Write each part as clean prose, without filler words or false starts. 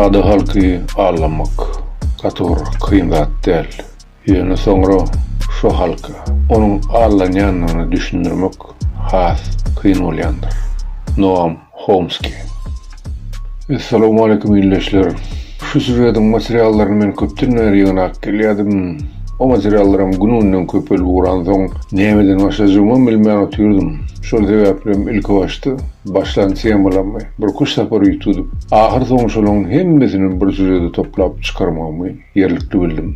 Sada halky aldamak gaty bir kyn zat däl. Ýöne soňra şo halka onuň aldanýandygyny düşündirmek has kyn bolýandyr. Noam Homski. Essalawmaleýkum ildeşler. Şu sýužetiň materiallaryny men köpden bäri ýygnap gelýärdim. O materiallaram gün-günden köpelip ugransoň, nämeden başlajagymam bilmän otyrdym. Şol sebäplem ilkibaşda başlan temalarymy birküç sapar üýtgedip, ahyrsoňy şolaryň hemmesini bir sýužete toplap çykarmagymy ýerlikli bildim.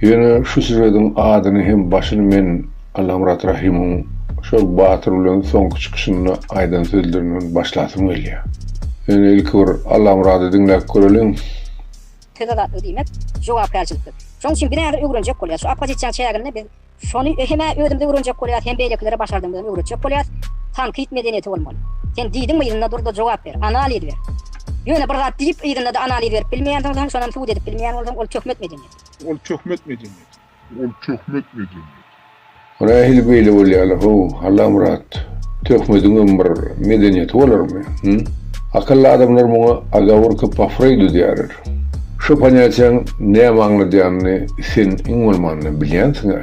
Ýöne şu sýužetiň adyny hem başyny men Allamyrat Rahymyň şol Batyr bilen soňky çykyşynda aýdan sözlerinden başlasym gelýär. Ýöne ilki bir Allamyrady diňläp göreliň. Söz azatlygy diýmek jogapkärçilikdir. Şonuň üçin biz häzir öwrenjek bolýas. Şu oppozisiýanyň çäginde biz şony hem-ä özümiz öwrenjek bolýas, hem beýlekilere başardygymyzdan öwretjek bolýas. Tankyt medeniýeti bolmaly. Sen diýdiňmi yzynda dur-da jogap ber, analiz ber. Ýöne bir zat diýip yzynda-da analiz berip bilmeýänsiň soň şonam subut edip bilmeýän bolsaň ol töhmet medeniýeti. Ol töhmet medeniýeti. Ol töhmet medeniýeti. O nähili beýle bolýaly how, Allamyrat? Töhmediňem bir medeniýeti bolarmy, hü? Akylly adamlar muňa ogoworka po Freýdu diýerler. Şo ponýatiýaň näme aňladýanyny sen iň bolmanda bilýänsiň-ä?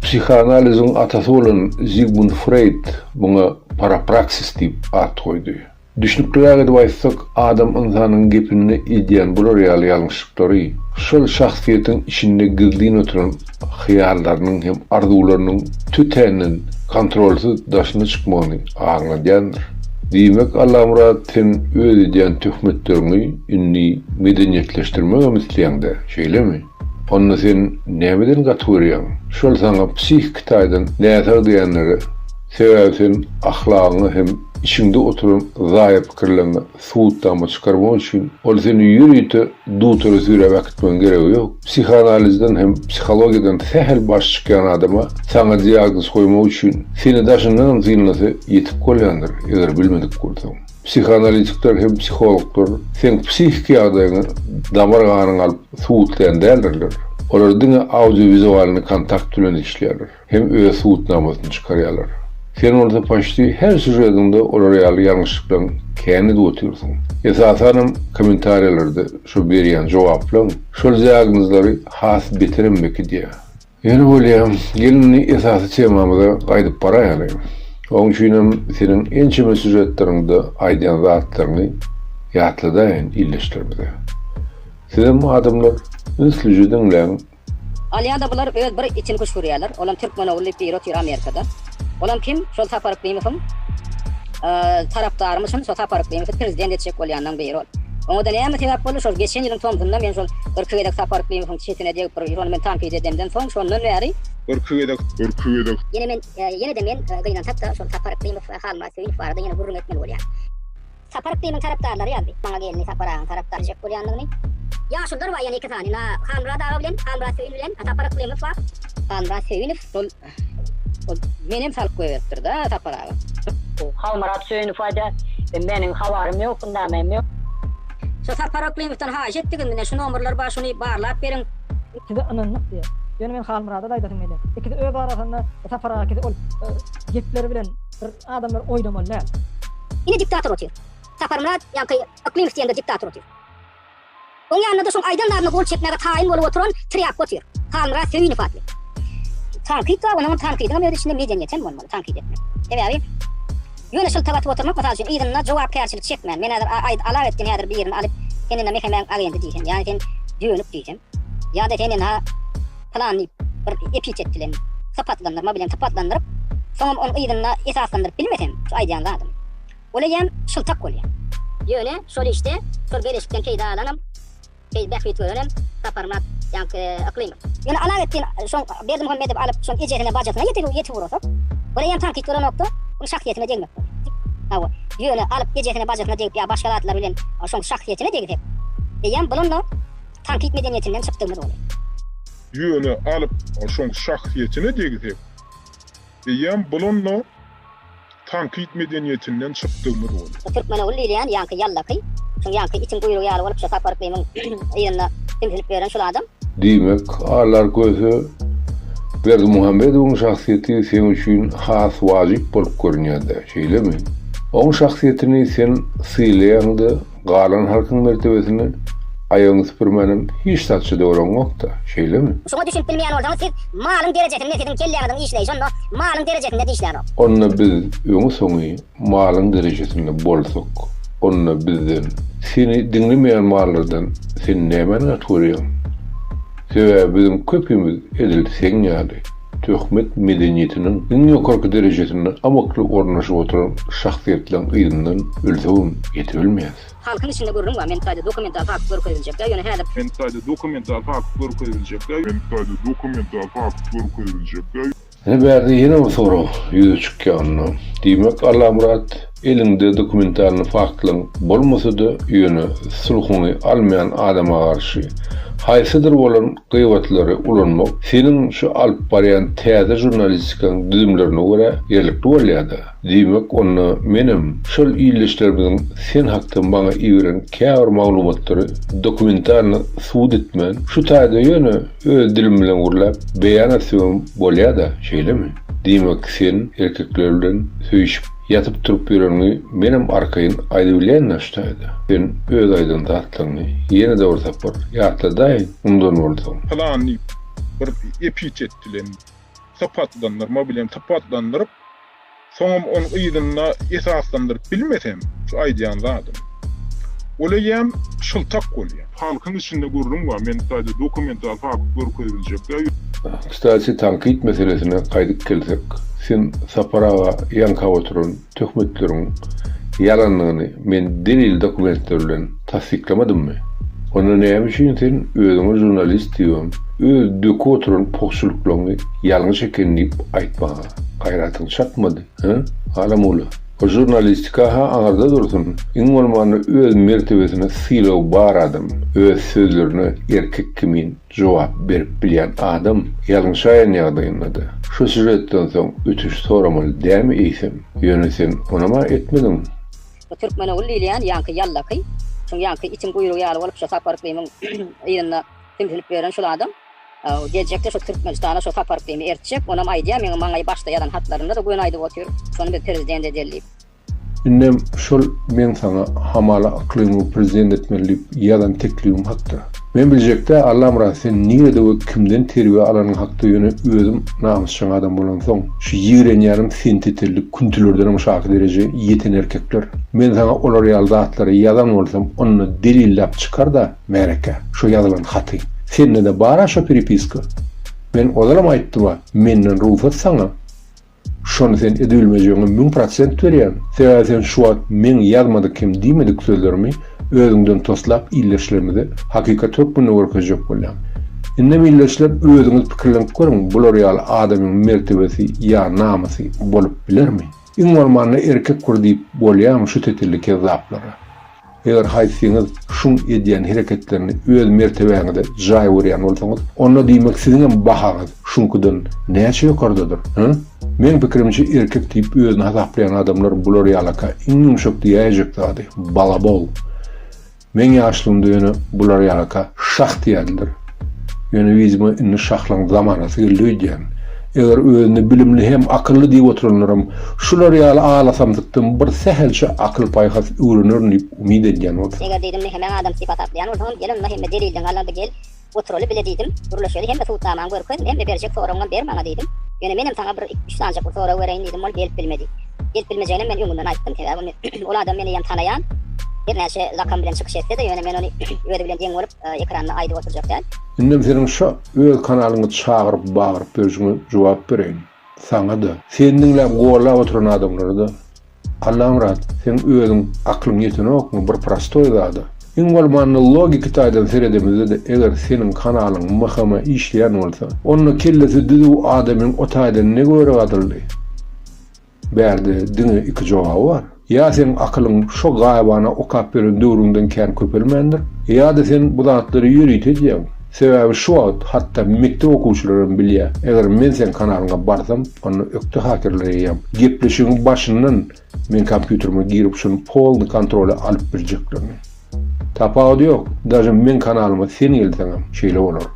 Psihoanaliziň atasy bolan Zigmund Freýd muňa parapraksis diýip at goýdy. Düşnükliräk edip aýtsak, adam ynsanyň gepinde edýän bular ýaly ýalňyşlyklary şol şahsyýetiň içinde gizlin oturan hyýallarynyň hem arzuwlarynyň tötänden kontrolsyz daşyna çykmagyny aňladýandyr. Diýmek, Allamyrat, sen öz edýän töhmetleriňi indi medeniýetleşdirmegem isleýäň-dä, şeýlemi? Onda sen nämeden gaty görýäň? Şol saňa psihiki taýdan näsag diýenlere, sebäbi sen ahlagyňa hem Içiňde oturan zaýa pikirleriňe subutnama çykarmak üçin ol seni ýörite dutara süýräp äkitmegiň geregi ýok. Psihoanalizden hem psihologiýadan sähel baş çykýan adama saňa diagnoz goýmak üçin seni daşyndanam synlasa ýetik bolýandyr, eger bilmedik bolsaň. Psihoanalitikler hem psihologlar seň psihiki ýagdaýyňy damar ganyňy alyp subutlaýan däldirler. Olar diňe audiowizualnyý kontakt bilen işleýärler. Hem öz subutnamasyny çykarýarlar. Sen bolsa paçti her sýužetiňde olar ýaly ýalňyşlyklaryň kän edip otyrsyň. Esasanam kommentariýalarda şo berýän jogaplaň şol diagnozlary has beterem bekidýär. Ýöne bolýa, gel indi esasy temamyza gaýdyp baraýaly. Oň üçinem seniň ençeme sýužetleriňde aýdýan zatlaryňy ýatladaýyn ildeşlerimize. Sizem adamlar ünslüje diňläň. Alýada bular öz bir itini küşgürýärler. Olam türkmen ogly diýip biri otyr Amerikada. Olam kim? Şol Sapar Yklymowyň tarapdarymyşyn, şol Sapar Yklymowy prezident etjek bolýanlaň biri ol. Oňada näme sebäp boldy? Şol geçen ýylyň tomsunda men şol birki gezek Sapar Yklymowyň çetine degip bir şony men tankyt edemden soň şondan bäri Birki gezek, birki gezek. Ýene men, ýene-de men gynansak-da şol Sapar Yklymow we Halmyrat Söýünow barada ýene gürrüň etmeli bolýan. Sapar Yklymyň tarapdarlary ýazdy. Maňa gelni Sapar agaň tarapdar jek bolýandygyny. Ýaşulular bar ýene iki sany. Na Halmyrat aga bilen, Halmyrat Söýün bilen Sapar Yklymow bar. Halmyrat Söýünow şol ol menem salyp goýberipdir-da Sapar aga. Halmyrat Söýünow aýdýar, Meniň habarym ýok, nämem ýok. Şo Sapar Yklymowdan haýyş etdik indi, ine şu nomerler bar, şuny barlap beriň. Size ynandyk diýýär. Ýöne men Halmyrada-da aýdasym gelýär. Ikisi öz arasynda Sapar aga ikisi ol gepleri bilen bir Adamlar oýnamaly däl. Ine diktator otyr. Saparmyrat ýaňky Yklymow diýende diktator otyr. Oň ýanynda-da şoň aýdan zadyna gol çekmäge taýyn bolup oturan trýapka otyr. Halmyrat Söýünow atly. Tankyt bar, onuňam tankydyňam öz içinde medeniýetem bolmaly tankyt etmek. Sebäbi ýöne şyltak atyp oturmak mysal üçin yzynda jogapkärçilik çekmän, men häzir aýt Alawetdin häzir birini alyp sen indi mehemäň agenti diýsem, ýagny sen dönük diýsem, ýa-da sen indi Pylan diýip, bir epitet bilen, sypatlandyrma bilen sypatlandyryp, soňam ony yzynda esaslandyryp bilmesem, şu aýdýan zadymy, ol eýýäm şyltak bolýar. Ýöne şol işde şol geleşikden peýda alanam, bähbit görenem Saparmyrat ýaňky Yklymow. Ýöne Alawetdin şoň Berdimuhamedowy alyp, şoň ejesine, bajysyna ýetip ugrasak, ol eýýäm tankyt bolanokda, onuň şahsyýetine degmek bolýar. Hawa, ýöne alyp ejesine, bajysyna degip ýa başga zatlar bilen şoň şahsyýetine degsek, eýýäm bulan-da Tankyt medeniýetinden çykdygymyz bolýar. Ýöne alyp şoň şahsyýetine degsek, eýýäm bulan-da tankyt medeniýetinden çykdygymyz bolýar. Bu Türkmenogul diýilýän ýaňky ýallaky, şuň ýaňky itiň guýrugy ýaly bolup şo Sapar Yklymyň yzynda sümsülip ýören şul adam. Diýmek, Allar köse, Berdimuhamedowyň şahsyýeti seň üçin has wajyp bolup görünýär-dä, şeýlemi? Oň şahsyýetini sen sylaýaň-da, Galan halkyň mertebesini. Aýagyňy süpürmänem hiç zatça döwreňokda, şeýlemi? Şuňa düşünip bilmeýän bolsaňyz siz malyň derejesinde siziň kelläňiziň işleýşi onda malyň derejesinde-de işlänok. Onda biz öňi-soňy malyň derejesinde bolsak, onda bizden, seni diňlemeýän mallardan sen nämäni gaty görýäň? Sebäbi biziň köpimiz edil seň ýaly, töhmet medeniýetiniň iň ýokarky derejesinde ymykly ornaşyp oturan şahsyýetleň yzyndan ölsegem ýetibilmeýäs. Halkyň içinde gürrüň bar, men taýda dokumental fakt görkeziljekdä, ýöne häzir. Men taýda dokumental fakt görkeziljekdä. Men taýda dokumental fakt görkeziljekdä. Ine bärde ýene bir sorag ýüze çykýar onda. Diýmek Allamyrat eliňde dokumentalny faktlaň bolmasa-da ýöne sulhuňy almaýan adama garşy haýsydyr bolan gybatlary ulanmak seniň şu alyp barýan täze žurnalistikaň düzümlerine görä ýerlikli bolýada. Diýmek onda menem şol ildeşlerimiziň sen hakda maňa iberen käbir maglumatlary dokumentalny subut etmän şu taýda ýöne Öz dilim bilen gürläp, beýan etsemem bolýa-da, şeýlemi? Diýmek, sen erkekler bilen söýüşip, ýatyp-turup ýöreniňi menem arkaýyn aýdybilýän-dä şu taýda. Sen öz aýdan zatlaryňy ýene-de bir sapar ýatladaý, unudan bolsaň. Pylan diýip, bir epitet bilen sypatlandyrma bilen sypatlandyryp, Soňam ony yzynda esaslandyryp bilmesem, şu aýdýan zadym. Ol eýýäm şyltak bolýar. Halkyň içinde gürrüň bar, men taýda dokumental fakt görkeziljekdä. Kstati tankyt meselesine gaýdyp gelsek, sen Sapar aga ýaňkap oturan töhmetleriň ýalandygyny men delil dokumentler bilen tassyklamadymmy? Onda näme üçin sen özüňe žurnalist diýibem, öz döküp oturan pogçulyklaryňy ýalňyş eken diýip aýtmaga gaýratyň çatmady, hä, Alamula? O žurnalistika-ha aňyrda dursun, iň bolmanda öz mertebesine sylagy bar adam, öz sözlerine erkek kimin jogap berip bilýän adam ýalňyşaýan ýagdaýynda-da, şu sýužetden soň ötünç soramaly dämi eýsem? Ýöne sen onam-a etmediň. Bu Türkmenogul diýilýän ýaňky ýallaky, şuň ýaňky itiň guýrugy ýaly bolup şo Sapar Yklymyň yzynda sümsülip ýören şul adam. Geljekde şo Türkmenistana şo Sapar Yklymy ertjek, onam aýdýar, meňe maňa başda ýazan hatlarynda-da göni aýdyp otyr, şony biz prezident edeli diýip. Indem şol meň saňa hamala Yklymy prezident etmeli diýip ýazan teklibim hakda. Men biljekdä Allamyrat sen nirede we kimden terbiýe alanyň hakda ýöne özüm namysjaň adam bolansoň şu ýigrenýänim sen tetelli küntülerdenem şaky derejä ýeten erkekler. Men saňa olar ýaly zatlary ýazan bolsam onda delilläp çykarda märekä şo ýazylan haty. Sendede bara şo perepiska. Men ozalam aýtdyma menden rugsat saňa. Şony sen edibilmejegiňe 1000% berýän. Sebäbi sen şu wagt meň ýazmadyk hem diýmedik sözlerimi özüňden toslap ildeşlerimize hakykat hökmünde görkezjek bolýaň. Indem ildeşler özüňiz pikirlenip görüň bular ýaly adamyň mertebesi ýa namysy bolup bilermi? Iň bolmanda erkek bir diýip bolýamy şu tetelli kezzaplara? Eger haýsyňyz şuň edýän hereketlerini öz mertebäňize jaý görýän bolsaňyz, onda diýmek siziňem bahaňyz şuňkudan näçe ýokardadyr, hä? Meň pikirimçe erkek diýip özüni hasaplaýan adamlar bular ýalaka iň ýumşak diýäýjek zady, balabol. Meň ýaşlygymda ýöne bular ýalaka şah diýerdiler. Ýöne widimo indi şahlaň zamanasy geldi öýdýän. Eger özüni bilimli hem akylly diýip oturanlaram şular ýaly alasamsykdan bir sähelçe akyl-paýhas öwrenerin diýip umyt edýän bolsa. Eger diýdim mehemeň adam diýip hasaplaýan bolsaňam gel onda hemme delilden alanda gel oturaly bile diýdim gürleşeli hemme subutnamaňy görkez hemme berjek soragyňam ber maňa diýdim ýöne menem saňa bir üç sanjak bir sorag bereýin diýdim ol gelip bilmedi gelip bilmejeginem men öňünden aýtdym sebäbi ol adam meni eýýäm tanaýan birnäçe lakam bilen çykyş etse-de ýöne men ony özi bilen deň bolup ekranda aýdyp oturjak däl. Indem seniň şo öz kanalyňa çagyryp bagyryp ýörşüňe jogap bereýin. Saňa-da, seni diňläp gollap oturan adamlara-da. Allamyrat, seň özüň aklyň ýetenokmy bir prostoý zada? Iň bolmanda logiki taýdan seredemizde-de eger seniň kanalyň MHM işleýän bolsa, onda kellesi düzüw adamyň o taýdan ne göre gadyrly? Bärde diňe iki jogaby bar. Ýa seň akylyň şo gaýybana okap ýören döwrüňden kän köpelmändir, ýa-da sen bu zatlary ýörite edýäň. Sebäbi şu wagt hatda mekdep okuwçylaram bilýär, eger men seň kanalyňa barsam, onda ökde hakerler eýýäm gepleşigiň başyndan meň kompýuterime girip şuny polny kontrola alyp biljeklerini. Tapawudy ýok, daže meň kanalyma sen gelseňem şeýle bolar.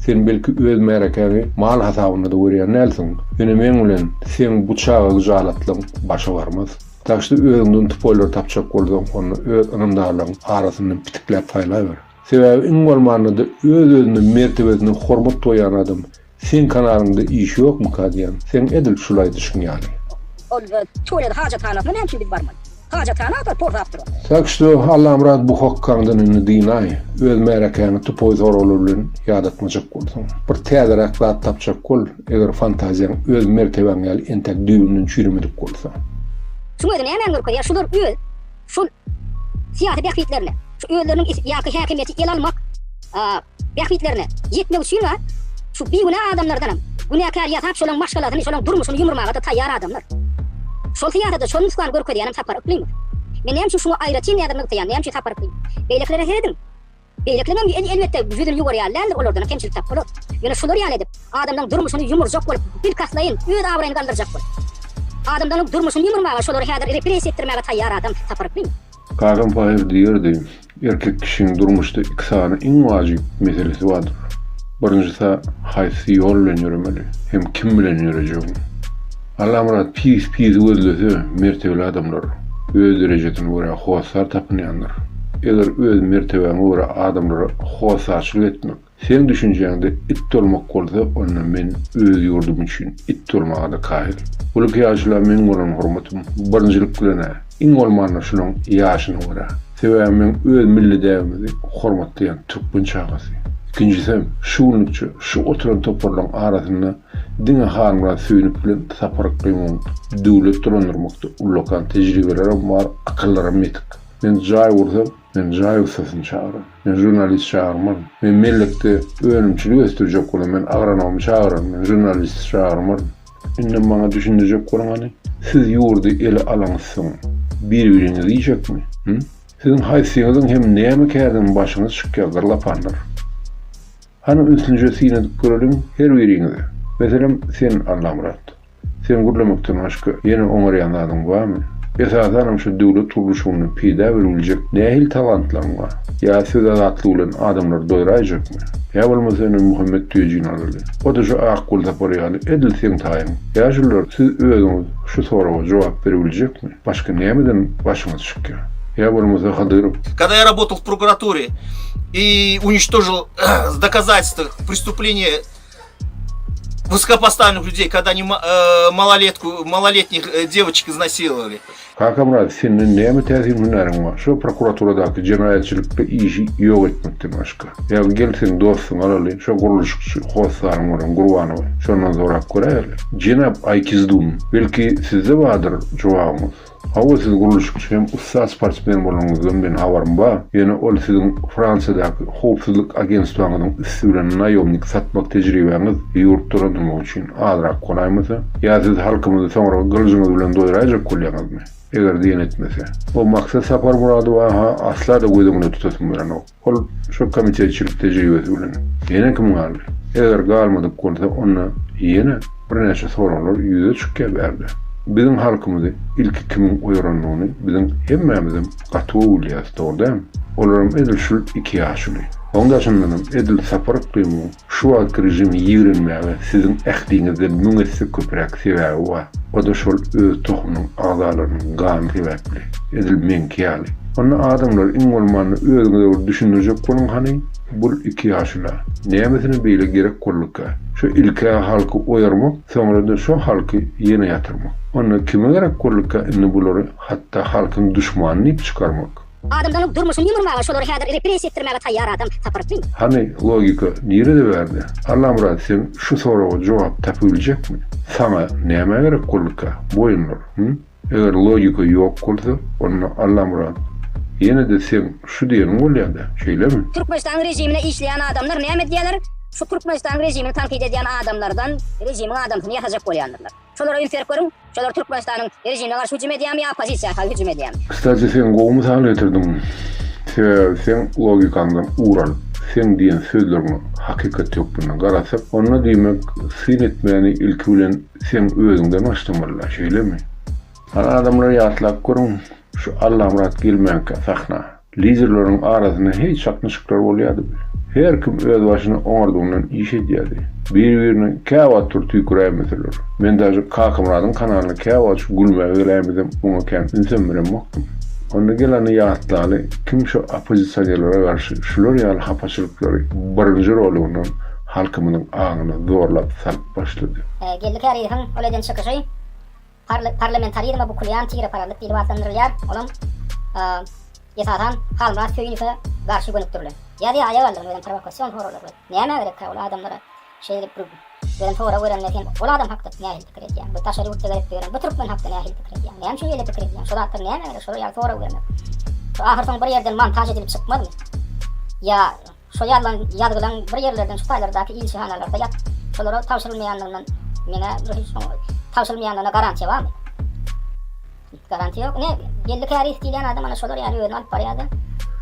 Sen belki öz märekäňi mal hasabynda-da görýän dälsiň, ýöne meň bilen seň bu çaga gyjalatlygyň başa barmaz. Daşda özüňden tupoýlar tapjak bolsaň, onda öz ynamdarlaryň arasyndan pitikläp saýlaber. Sebäbi iň bolmanda-da öz-özüne mertebesine hormat goýýan adam seň kanalyňda işi ýokmuka diýýän, seň edil şul aýdyşyň ýaly. Ol tualet hajathanasyna näme üçin biz barmaly? Hajathana-da porsap duran. Tak şto Allamyrat bu hokgaňdan indi dynaý, öz märekäňi tupoý soraglar bilen ýadatmajak bolsaň. Bir täzeräk zat tapjak bol, eger fantaziýaň öz mertebäň ýaly entäk düýbünden çüýremedik bolsa. Şuň özi nämäni görkezýär? Şular öz şol syýasy bähbitlerine, şu özleriniň ýaňky häkimiýeti ele almak bähbitlerine ýetmek üçin şu bigünä adamlardanam günäkär ýasap şolaň maşgalasyny, şolaň durmuşyny ýumurmaga-da taýýar adamlar. Şol syýasada şol nusgany görkezýänem Sapar Yklymow. Men näme üçin şuňa aýratyn häzir nygtaýan, näme üçin Sapar Yklymow? Beýlekilere serediň. Beýlekilerem elbetde ýüzüni ýuwar ýaly däldir, olardanam kemçilik tap bolar. Ýöne şular ýaly edip, adamlaryň durmuşyny ýumurjak bolup, bilkastlaýyn öz abraýyny galdyrjak bolup, adamlaryň durmuşyny ýumurmaga, şolary häzir repressiýa etdirmäge taýýar adam Sapar Yklymow. Kakam pahyr diýerdi, Erkek kişiň durmuşda iki sany iň wajyp meselesi bardyr. Birinjisi haýsy ýol bilen ýöremeli hem kim bilen ýörejegiň. Allamyrat pis pisi gözlese mertebeli adamlar öz derejesine görä hossar tapynýandyr. Eger öz mertebäňe görä adamlara hossarçylyk etmek seň düşünjäňde it bolmak bolsa onda men öz ýurdum üçin it bolmaga-da kaýyl. Bul iki ýaşula meň bolan hormatym birinjilik bilen-ä iň bolmanda şulaň ýaşyna görä. Sebäbi men öz milli däbimizi hormatlaýan türkmen çagasy. Ikinjisem şu günlükçe şu oturan toparlaň arasynda Diňe Halmyrat Söýünow bilen Sapar Yklymyň döwlet dolandyrmakda ullakan tejribelerem bar, akyllaram ýetik. Men jaý gursam, men jaý ussasyny çagyraryn. Men žurnalist çagyrmaryn. Men mellekde önümçilik ösdürjek bolam, men agronomy çagyraryn, men žurnalisti çagyrmaryn. Indem maňa düşündirjek boluň hany, siz ýurdy ele alaňyzsoň, bir-biriňizi iýjekmi? Hü? Siziň haýsyňyzyň hem näme kärden başyňyz çykýar, gyrlapanlar? Hany ünslice syn edip göreliň her biriňize. Meselem sen Allamyrat. Sen gürlemekden başga ýene oňarýan zadyň barmy? Esasanam şu döwlet gurluşygynda peýda beribiljek nähili talantlaryň bar? Ýa söz azatlygy bilen adamlary doýraýjakmy? Ýa bolmasa ine Muhammet Düýejini alaly. O-da şu Akgül Sapar ýaly edil seň taýyň. Ýaşulular siz özüňiz şu soraga jogap beribiljekmi? Başga nämeden başyňyz çykýar? Ýa bolmasa Hydyrow. Когда я работал в прокуратуре и уничтожил с доказательства преступления высокопоставленных людей, когда они э, малолетку, малолетних э, девочек изнасиловали. Kakamyrat, senden näme täsin hünäriň bar? Şo prokuraturadaky jenaýatçylykly işi ýok etmekden başga. Ýa gel seň dostuňy alaly, şo gurluşykçy hossaryň bolan Gurbanowy, şondan sorap göräýeli. Jenap Aýkizdun, belki sizde bardyr jogabyňyz? Hawa siz gurluşykçy hem ussat sportsmen bolanyňyzdan men habarym bar, ýöne ol siziň Fransiýadaky howpsuzlyk agentstwaňyzyň üsti bilen naýomnik satmak tejribäňiz ýurt dolandyrmak üçin azrak bolaýmasa? Ýa siz halkymyzy soňra gylyjyňyz bilen doýraýjak bolýaňyzmy? Eger diýen etmese. O Maksat Saparmyradowa-ha asla-da göz öňüne tutasym gelenok. Ol şol komitetçilik tejribesi bilen. Ýene kim galdy? Eger galmadyk bolsa, onda ýene birnäçe soraglar ýüze çykýar bärde. Biziň halkymyzy ilki kimiň oýaranyny biziň hemmämizem gaty gowy bilýäris, dogry dälmi? Olaram edil şul iki ýaşuly. Oň daşyndanam edil Sapar Yklymyň Şu wagtky režimi ýigrenmäge siziň ähliňizden müň esse köpräk sebäbi bar. O-da şol öz tohumynyň agzalarynyň gany sebäpli. Edil meňki ýaly. Onda adamlar iň bolmanda özüňize bir düşündirjek boluň hany, bul iki ýaşula nämesine beýle gerek bolduka? Şu ilk-ä halky oýarmak, soňra-da şo halky ýene ýatyrmak. Onda kime gerek bolduka indi bulary hatda halkyň duşmany diýip çykarmak? Adamlaryň durmuşyny ýumurmaga, şolary häzir repressiýa etdirmäge taýýar adam Sapar Yklym. Hany logika nirede bärde? Allamyrat sen şu soraga jogap tapybiljekmi? Saňa nämä gerek bolduka bu oýunlar hü? Eger logika ýok bolsa onda Allamyrat ýenede seň şu diýeniň bolýada şeýlemi? Türkmenistanyň režimine işleýän adamlar näme edýäler? Şu Türkmenistanyň režimini tankyt edýän adamlardan režimiň adamsyny ýasajak bolýandyrlar. Şolara üns berip görüň, şolar Türkmenistanyň režimine garşy hüjüm edýärmi ýa oppozisiýa garşy hüjüm edýärmi? Kstati sen gowy mysal getirdiň. Sebäbi seň logikaňdan ugur alyp, seň diýen sözleriňe hakykat hökmünde garasak, onda diýmek syn etmäni ilki bilen seň özüňden başlamalyda, şeýlemi? Hany adamlar ýatlap görüň, şu Allamyrat gelmänkä sahna. Liderleriň arasynda heý çaknyşyklar bolýardy. Her kim öz başyna oňardygyndan iş edýärdi. Bir-birine käwagt bir tüýküräýmeseler. Men daže Kakamyradyň kanalyna käwagt şu gülmäge geläýmesem oňa kän ünsem beremokdym. Onda gel hany ýatlaly, kim şu oppozisionerlere garşy şular ýaly hapaçylyklary birinji rolundan halkymyzyň aňyna zorlap salyp başlady? Geldi Kärizowyň ol eden çykyşy parlamentarizme bukulýan tireparazlyk diýlip atlandyrylýar. Olam esasan Halmyrat Söýünowa garşy gönükdirilen. Ýazýar aýak aldygyna özem prowokasion soraglar goýup. Nämä gerekkä ol adamlara şeýdip bir Özem sorag berende sen ol adam hakda nähili pikir edýäň? Bu daşary ýurtda gezip ýören bu türkmen hakda nähili pikir edýäň? Näme üçin beýle pikir edýäň? Şo zatlar nämä gerek? Şolar ýaly sorag bermek. Şu ahyrsoňy bir ýerden montaž edilip çykmazmy? Ýa şo ýazylan ýazgylaň bir ýerlerden şu taýlardaky ilçihanalarda ýat şolara tabşyrylmaýanlygyndan meňä bir şoň tabşyrylmaýanlygyna garantiýa barmy? Garantiýa ýok. Ine, Geldi Käriýew diýilýän adam ana şolar ýaly özüni alyp barýar-da,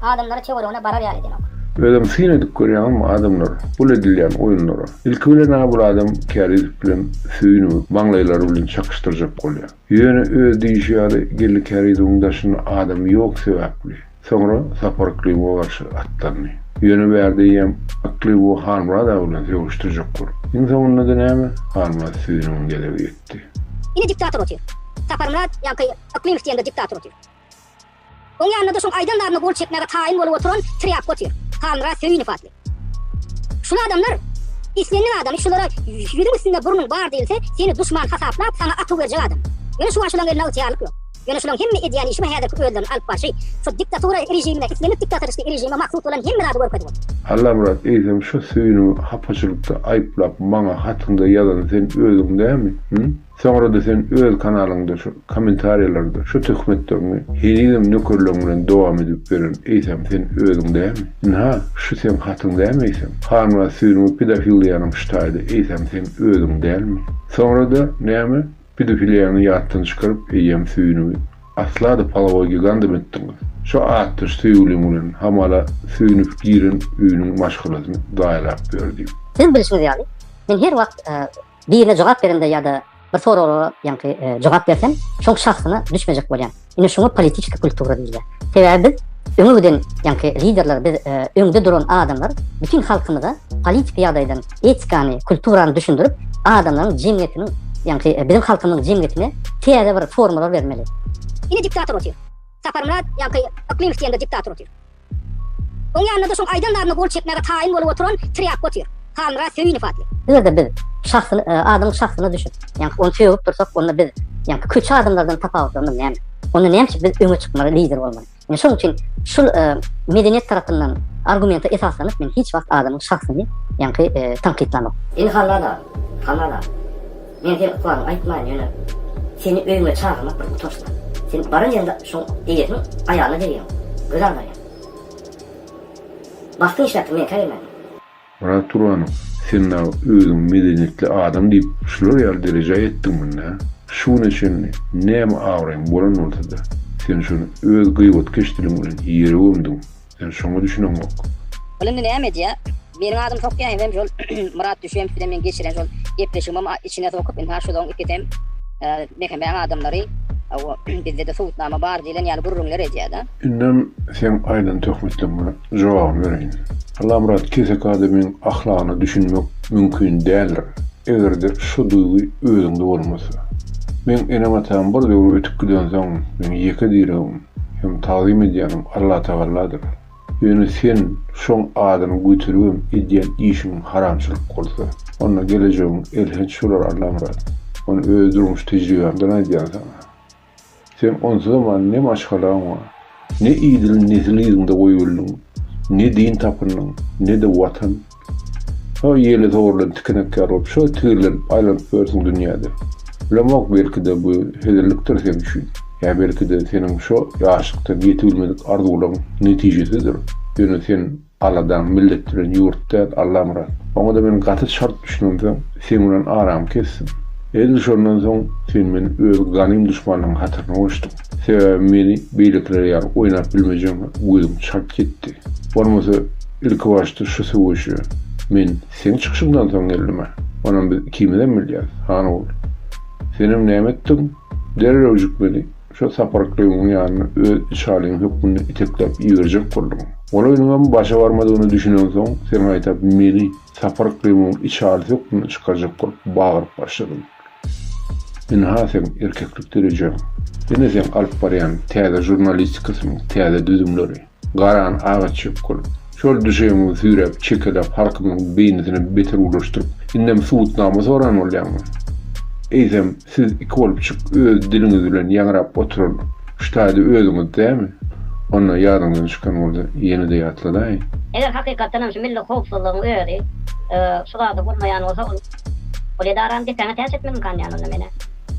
adamlary töweregine barar ýaly edenok. Özem syn edip görýäňizmi adamlar bul edilýän oýunlara. Ilki bilen-ä bul adam Käriýew bilen Söýünowy maňlaýlary bilen çakyşdyrjak bolýar. Ýöne öz diýişi ýaly Geldi Käriýewiň daşynda adam ýok sebäpli. Soňra Sapar Yklymowa garşy atlandy. Ýöne bärde eýýäm Yklymowy Hanmyrat aga bilen sögüşdirjek bolup. Iň soňunda-da näme, Hanmyrat Söýünowyň gezegi ýetdi. Ine diktator otyr. Saparmyrat ýaňky Yklymow diýen bir diktator otyr. Oň ýanynda-da şoň aýdan zadyna gol çekmäge taýyn bolup oturan Trýapka otyr. Halmyrat Söýünow atly. Şul adamlar islendik adamy şulara ýüzüň üstünde burnuň bar diýilse seni duşman hasaplap saňa atuw berjek adam. Ýöne şu wagt şulaň elinde ygtyýarlyk ýok. Ýöne şulaň hemme edýän işi we häzirki özlerini alyp barşy şu diktatura režimine islendik diktatorçylyk režime mahsus bolan hemme zady görkezip otyr. Allamyrat eýsem şu Söýünowy hapaçylykda aýyplap maňa hatyňda ýazan sen özüň dämi? Hü? Soňra-da sen öz kanalyňda şu kommentariýalarda şu töhmetleriňi henizem nökerleň bilen dowam edip beren eýsem sen özüň dämi? Ynha, şu seň hatyň dämi eýsem? Hanmyrat Söýünowy pedofil diýýäniň şu taýda eýsem seň özüň dälmi? Soňra-da näme, pedofiliýaňy ýatdan çykaryp eýýäm Söýünowy asla-da polowoý gigandam etdiňiz. Şo atdaş söýgüliň bilen hamala Söýünow giren öýüniň maşgalasyny zaýalap ýör diýip. Siziň bilşiňiz ýaly, men her wagt Birine jogap beremde ýa-da bir soraga ýaňky jogap bersem, şoň şahsyna düşmejek bolýan. Ine şuňa politiçki kultura diýilýär. Sebäbi biz öňe giden ýaňky liderler, biz öňde duran adamlar bütin halkymyza politiki ýagdaýdan etikany, kulturany düşündirip, adamlaryň jemgyýetiniň ýaňky biziň halkymyzyň jemgyýetine täze bir formalar bermeli. Ine diktator otyr. Saparmyrat ýaňky Yklymow diýen bir diktator otyr. Oň ýanynda-da şoň aýdan zadyna gol çekmäge taýyn bolup oturan Trýapka otyr. Halmyrat Söýünow atly. Eger-de biz şahsyny, adamyň şahsyna düşüp, ýaňky ony sögüp dursak, onda biz ýaňky köçe adamlardan tapawutlanymyz näme? Onda näme üçin biz öňe çykmaly, lider bolmaly? Ine şonuň üçin şul medeniýet tarapyndan argumente esaslanyp men hiç wagt adamyň şahsyny ýaňky tankytlamok. Indi Halmyrat aga, Halmyrat aga. Men seň ykbalyňy aýtmaýyn, ýöne seni öýüňe çagyrmak bir utanç zat. Sen baran ýeriňde şoň eýesiniň aýalyna degýäň, göz agdarýaň. Bagtyň işläpdir, meňkä gelmändir. Myrat Turanow, sen dagy özüňi medeniýetli adam diýip şular ýaly derejä ýetdiňmi nä? Şu güne çenli näme abraýyň bolan bolsa-da, sen şony öz gyýbatkeş diliň bilen ýere gömdüň. Sen şoňa düşüneňok. Ol indi näme edýä? Meniň adymy sokýa hemem şol Myrat Düşemow bilen meň geçiren şol gepleşigimem içine sokup ynha şolaň ikisem MHM-iň adamlary hawa bizde-de subutnama bar diýlen ýaly gürrüňler edýä-de. Indem seň aýdan töhmetleňe jogabyny bereýin. Allamyrat keseki adamyň ahlagyna düşünmek mümkin däldir, eger-de şu duýgy özüňde bolmasa. Meň enem-atam bir döwür ötüp gidensoň, meň ýeke diregim, hem tagzym edýänim Allatagalladyr. Ýöne sen şoň adyny göteribem edýän işiň haramçylyk bolsa, onda gelejegiň elhenç bolar Allamyrat. Ony öz durmuş tejribämden aýdýan saňa. Sen onsuzam-a ne maşgalaň bar, ne idili nesil yzyňda goýubildiň, ne din tapyndyň, ne-de watan. Şo ýele sowrulan tikenek ýaly bolup şo tigirlenip aýlanyp ýörsüň dünýäde. Bilemok belki-de bu hezillikdir seň üçin. Ýa belki-de seniň şo ýaşlykdan ýetibilmedik arzuwlaň netijesidir. Ýöne sen aladaň millet bilen ýurt däl Allamyrat. Oňa-da men gaty çalt düşünemsoň seň bilen aramy kesdim. Edil şondan soň sen meni öz ganym duşmanlaryň hataryna goşduň. Sebäbi meni beýlekiler ýaly oýnap bilmejegime gözüň çalt ýetdi. Bolmasa Ilki başda şu söweşe men seň çykyşyňdan soň geldim-ä. Onam biz ikimizem bilýäs, han ogul. Senem näme etdiň? Derrewjik meni şo Sapar Yklymowyň ýanyna öz içalyň hökmünde itekläp iberjek bolduň. Ol oýnuňam başa barmadygyna düşüneňsoň, sen gaýtap meni Sapar Yklymowyň içalysy hökmünde çykarjak bolup bagyryp başladyň. Ynha seň erkeklik derejäň. Ine seň alyp barýan täze žurnalistikasynyň täze düzümleri. Garany agaç çöp kylyp, şol düşegiňizi süýräp, çekeläp halkymyzyň beýnisine beter ulaşdyryp, indem subutnama soran bolýaňmy? Eýsem, siz iki bolupjyk öz diliňiz bilen ýaňrap oturan şu taýda özüňiz dämi? Onda ýadyňyzdan çykan bolsa ýene-de ýatladaýyn. Eger hakykatdanam şu milli howpsuzlygyň özi şu zady gurnaýan bolsa ol ol edarany depäňe täç etmeliňkan diýýän onda men-ä.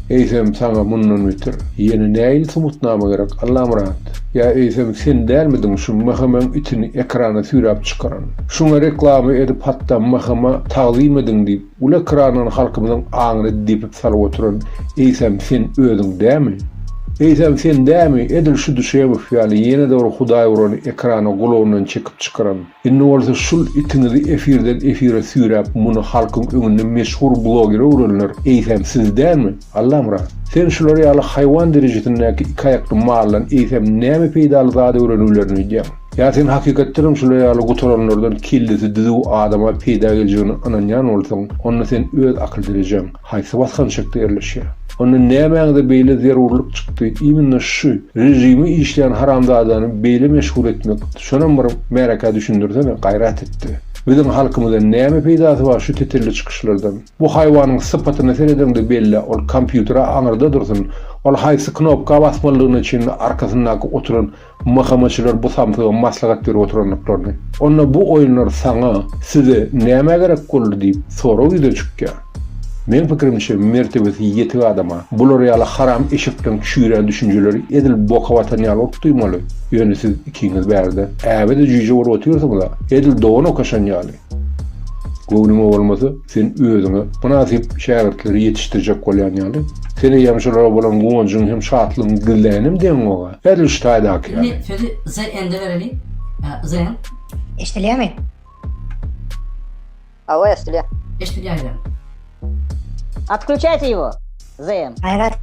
Eýsem saňa mundan beter ýene nähili subutnama gerek, Allamyrat? Ýa eýsem sen dälmidiň şu MHM-iň itini ekrana süýräp çykaran? Şuňa reklama edip hatda MHM-a tagzym ediň diýip uly ekrandan halkymyzyň aňyna depip salyp oturan eýsem sen özüň dämi? Eýsem sen dämi edil şu Düşemow ýaly ýene-de bir hudaý urany ekrana gulagyndan çekip çykaran? Indi bolsa şul itiňizi efirden efire süýräp muny halkyň öňünde meşhur blogere öwrenler eýsem siz dälmi? Allamyrat, sen şular ýaly haýwan derejesindäki iki aýakly maldan eýsem näme peýdaly zat öwrenibilerin öýdýäň? Ýa sen hakykatdanam şular ýaly gutaranlardan kellesi düzüw adama peýda geljegine ynanýan bolsaň, onda sen öz akyl derejäň Haýsy basgançakda ýerleşýär? Onda nämäňize beýle zerurlyk çykdy, iminno şu režimi işleýän haramzadany beýle meşhur etmek, şonam bir märekä düşündirsene, gaýrat etde. Biziň halkymyza näme peýdasy bar şu tetelli çykyşlardan? Bu haýwanyň sypatyna seredeňde bellä, ol kompýutere aňyrda dursun, ol haýsy knopka basmalydygyna çenli arkasyndaky oturan MHM-çylar bu samsyga maslahat berip oturandyklaryny. Onda bu oýunlar saňa, size nämä gerek boldy diýip sorag ýüze çykýar. Meň pikirimçe mertebesi ýetik adama bular ýaly haram eşekleň çüýrän düşünjeleri edil boka batan ýaly bolup duýmaly. Ýöne siz ikiňiz bärde äbe-de jüýje bolup otyrsyňyz-a, edil dogan okaşan ýaly. Göwnüňe bolmasa, sen özüňe mynasyp şägirtleri ýetişdirjek bolýan ýaly. Sen eýýäm şolara bolan guwanjyňy hem şatlygyňy gizläýenem diýeňok-a. Edil şu taýdaky ýaly. Indi sözi ZN-de bereli. ZN. Eşdilýärmi? Hawa eşdilýär. Eşdilýär ýa. Otklýuçaýte ýewo. ZM. Gaýrat.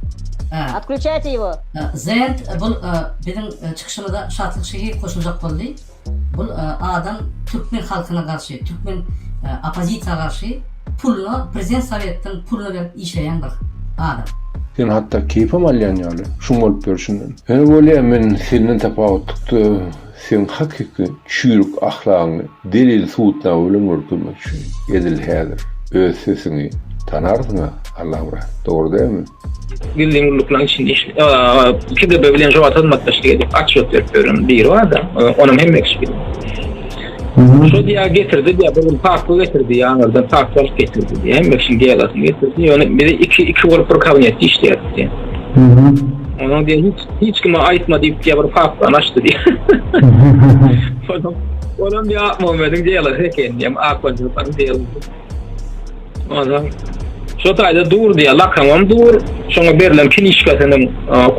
Otklýuçaýte ýewo. ZN bul biziň çykyşymyza Şatlyk Şehiýew goşuljak boldy. Bul adam türkmen halkyna garşy, türkmen oppozisiýa garşy puluna prezident sowetden puluna berip işleýän bir adam. Sen hatda keýpem alýan ýaly şuň bolup ýörşünden. Ýöne bolýa men senden tapawutlykda seň hakyky çüýrük ahlagyňy delil subutnama bilen görkezmekçi edil häzir öz sesiňi tanarsyňa Allamyrat dogry dälmi? Gizlin gulluklaryň içinde işle KGB bilen şo wagt hyzmatdaşlyk edip otçet berip ýören biri barda, onam hemme kişi bilýär. Şo diýýär getirdi diýýär, bir gün papka getirdi diýýär, aňyrdan papka alyp getirdi diýýär. Hemme kişiniň delasyny getirdi. Ýöne bizi iki iki bolup bir kabinetde işleýärdik diýýär. Onuň diýýär hiç hiç kime aýtma diýip diýýär bir papkany açdy diýýär. Onuň olam diýýär Akmuhammediň delasy eken diýýär, Akbaljyklaryň delasy. Onsoň şo taýda dur diýýär, lakamam dur, şoňa berlen kinişkasynyň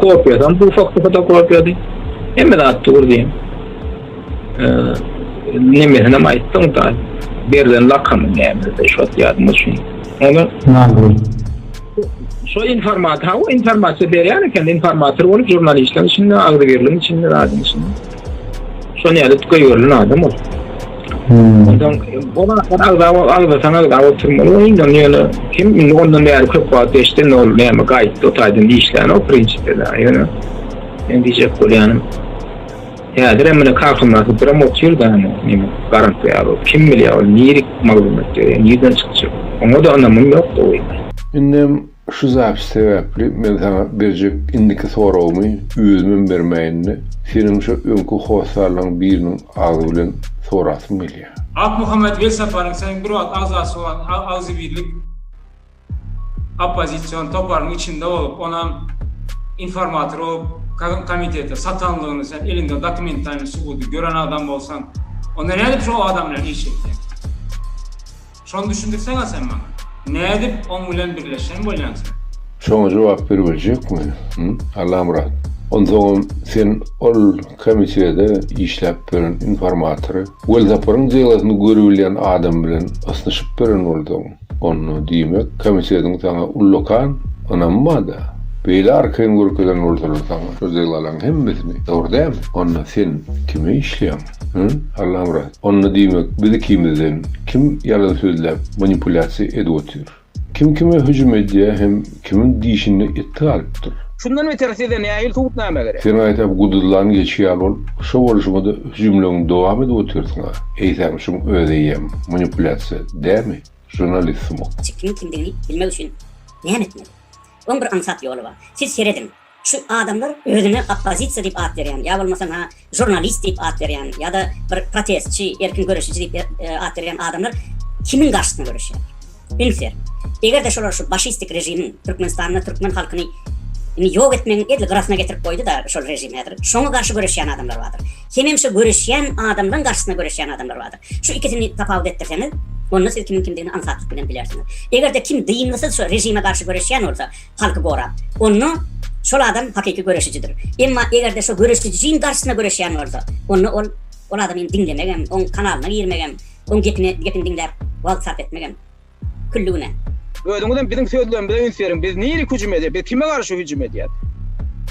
kopiýasam dur, fotokopiýady. Hemme zat dur diýýär. Nemesinem aýtdyň da, berlen lakamy näme, şo ýadyma düşmedi. Ony Nazgül. Şo informat, ha o informasiýa berýän eken, informator bolup žurnalistleriň içinde, agzybirligiň içinde, zadyň içinde. Şony ýaly goýberilen adam ol. Hmm. Ondan o zatlar agza agzasaň agza oturmaly oýundan ýöne kim indi ondan bäri köp wagt geçdi indi ol näme gaýtdy o taýdan işlän o prinsipde ýöne men diýjek bolýanym häzir hem mine kakamyrat biram otyr da neme garantýar kim bilýär ol nirik maglumat berýär nirden çykjak oňa-da ynamym ýok gowy. Indem Şu zapis sebäpli men saňa berjek indiki soragymy özümem bermäýin-de, seniň şo öňki hossarlaryň biriniň agzy bilen sorasym gelýär. Akmuhammet Welsaparyň seniň bir wagt agzasy bolan Agzybirlik oppozision toparynyň içinde bolup, onam informator bolup komitete satanlygyny sen eliňde dokumentalnyý subudy gören adam bolsaň, onda nädip şo adam bilen iş etýäň? Şony düşündirseňä sen maňa. Nädip oň bilen birleşen bolýaň sen? Şoňa jogap beribiljekmi, hü, Allamyrat? Onsoňam sen ol komitede işläp ýören informatory, Welsaparyň delasyny görübilýän adam bilen ysnyşyp beren bolsaň, onda, diýmek, komitediň saňa ullakan ynamy bar-da. Beýle arkaýyn görkezen bolsalar saňa şo delalaň hemmesini, dogry dälmi? Onda sen kime işleýäň, hü, Allamyrat? Onda diýmek biz ikimizden kim ýalan sözläp manipulýasiýa edip otyr? Kim kime hüjüm edýär hem kimiň dişinde et galypdyr? Şundan beter size nähili subutnama gerek? Sen gaýtap guduzlan geçi ýaly bolup, şo bolşuňa-da hüjümleňi dowam edip otyrsyň-a. Eýsem şuň özi eýýäm manipulýasiýa dämi, žurnalist sumuk? Kimiň kimdigini bilmek üçin näme etmeli? Oň bir aňsat ýoly bar. Siz serediň, şu adamlar özüne oppozisiýa diýip at berýän, ýa bolmasam ha žurnalist diýip at berýän, ýa-da bir protestçi, erkin göreşiji diýip at berýän adamlar kimiň garşysyna göreşýärler? Üns beriň. Eger-de şolar şu başistik režimiň Türkmenistanda türkmen halkyny indi ýok etmegiň edil gyrasyna getirip goýdy-da şol režim häzir, şoňa garşy göreşýän adamlar bardyr. Hemem şo göreşýän adamlaň garşysyna göreşýän adamlar bardyr. Şu ikisini tapawut etdirseňiz, onda siz kimiň kimdigini aňsatlyk bilen bilersiňiz. Eger-de kim dyngysyz şo režime garşy göreşýän bolsa, halky gorap, onda şol adam hakyky göreşijidir. Emma eger-de şo göreşijiň garşysyna göreşýän bolsa, onda ol ol adamyny diňlemegem, oň kanalyna girmegem, oň gepine gepini diňläp wagt sarp etmegem külli günä. Özüňizem biziň sözlerimize üns beriň, biz nirik hüjüm edýäs, biz kime garşy hüjüm edýäs?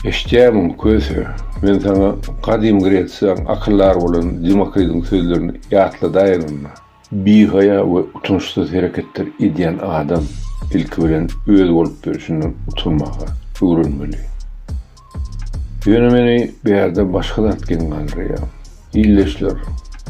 Eşidýärmiň, Köse, men saňa gadym Gresiýaň akyldary bolan Demokridiň sözlerini ýatladaýyn onda. Bihaýa we utançsyz hereketler edýän adam ilki bilen öz bolup ýörşünden utanmaga öwrenmeli. Ýöne meni bärde başga zat geň galdyrýar. Ildeşler,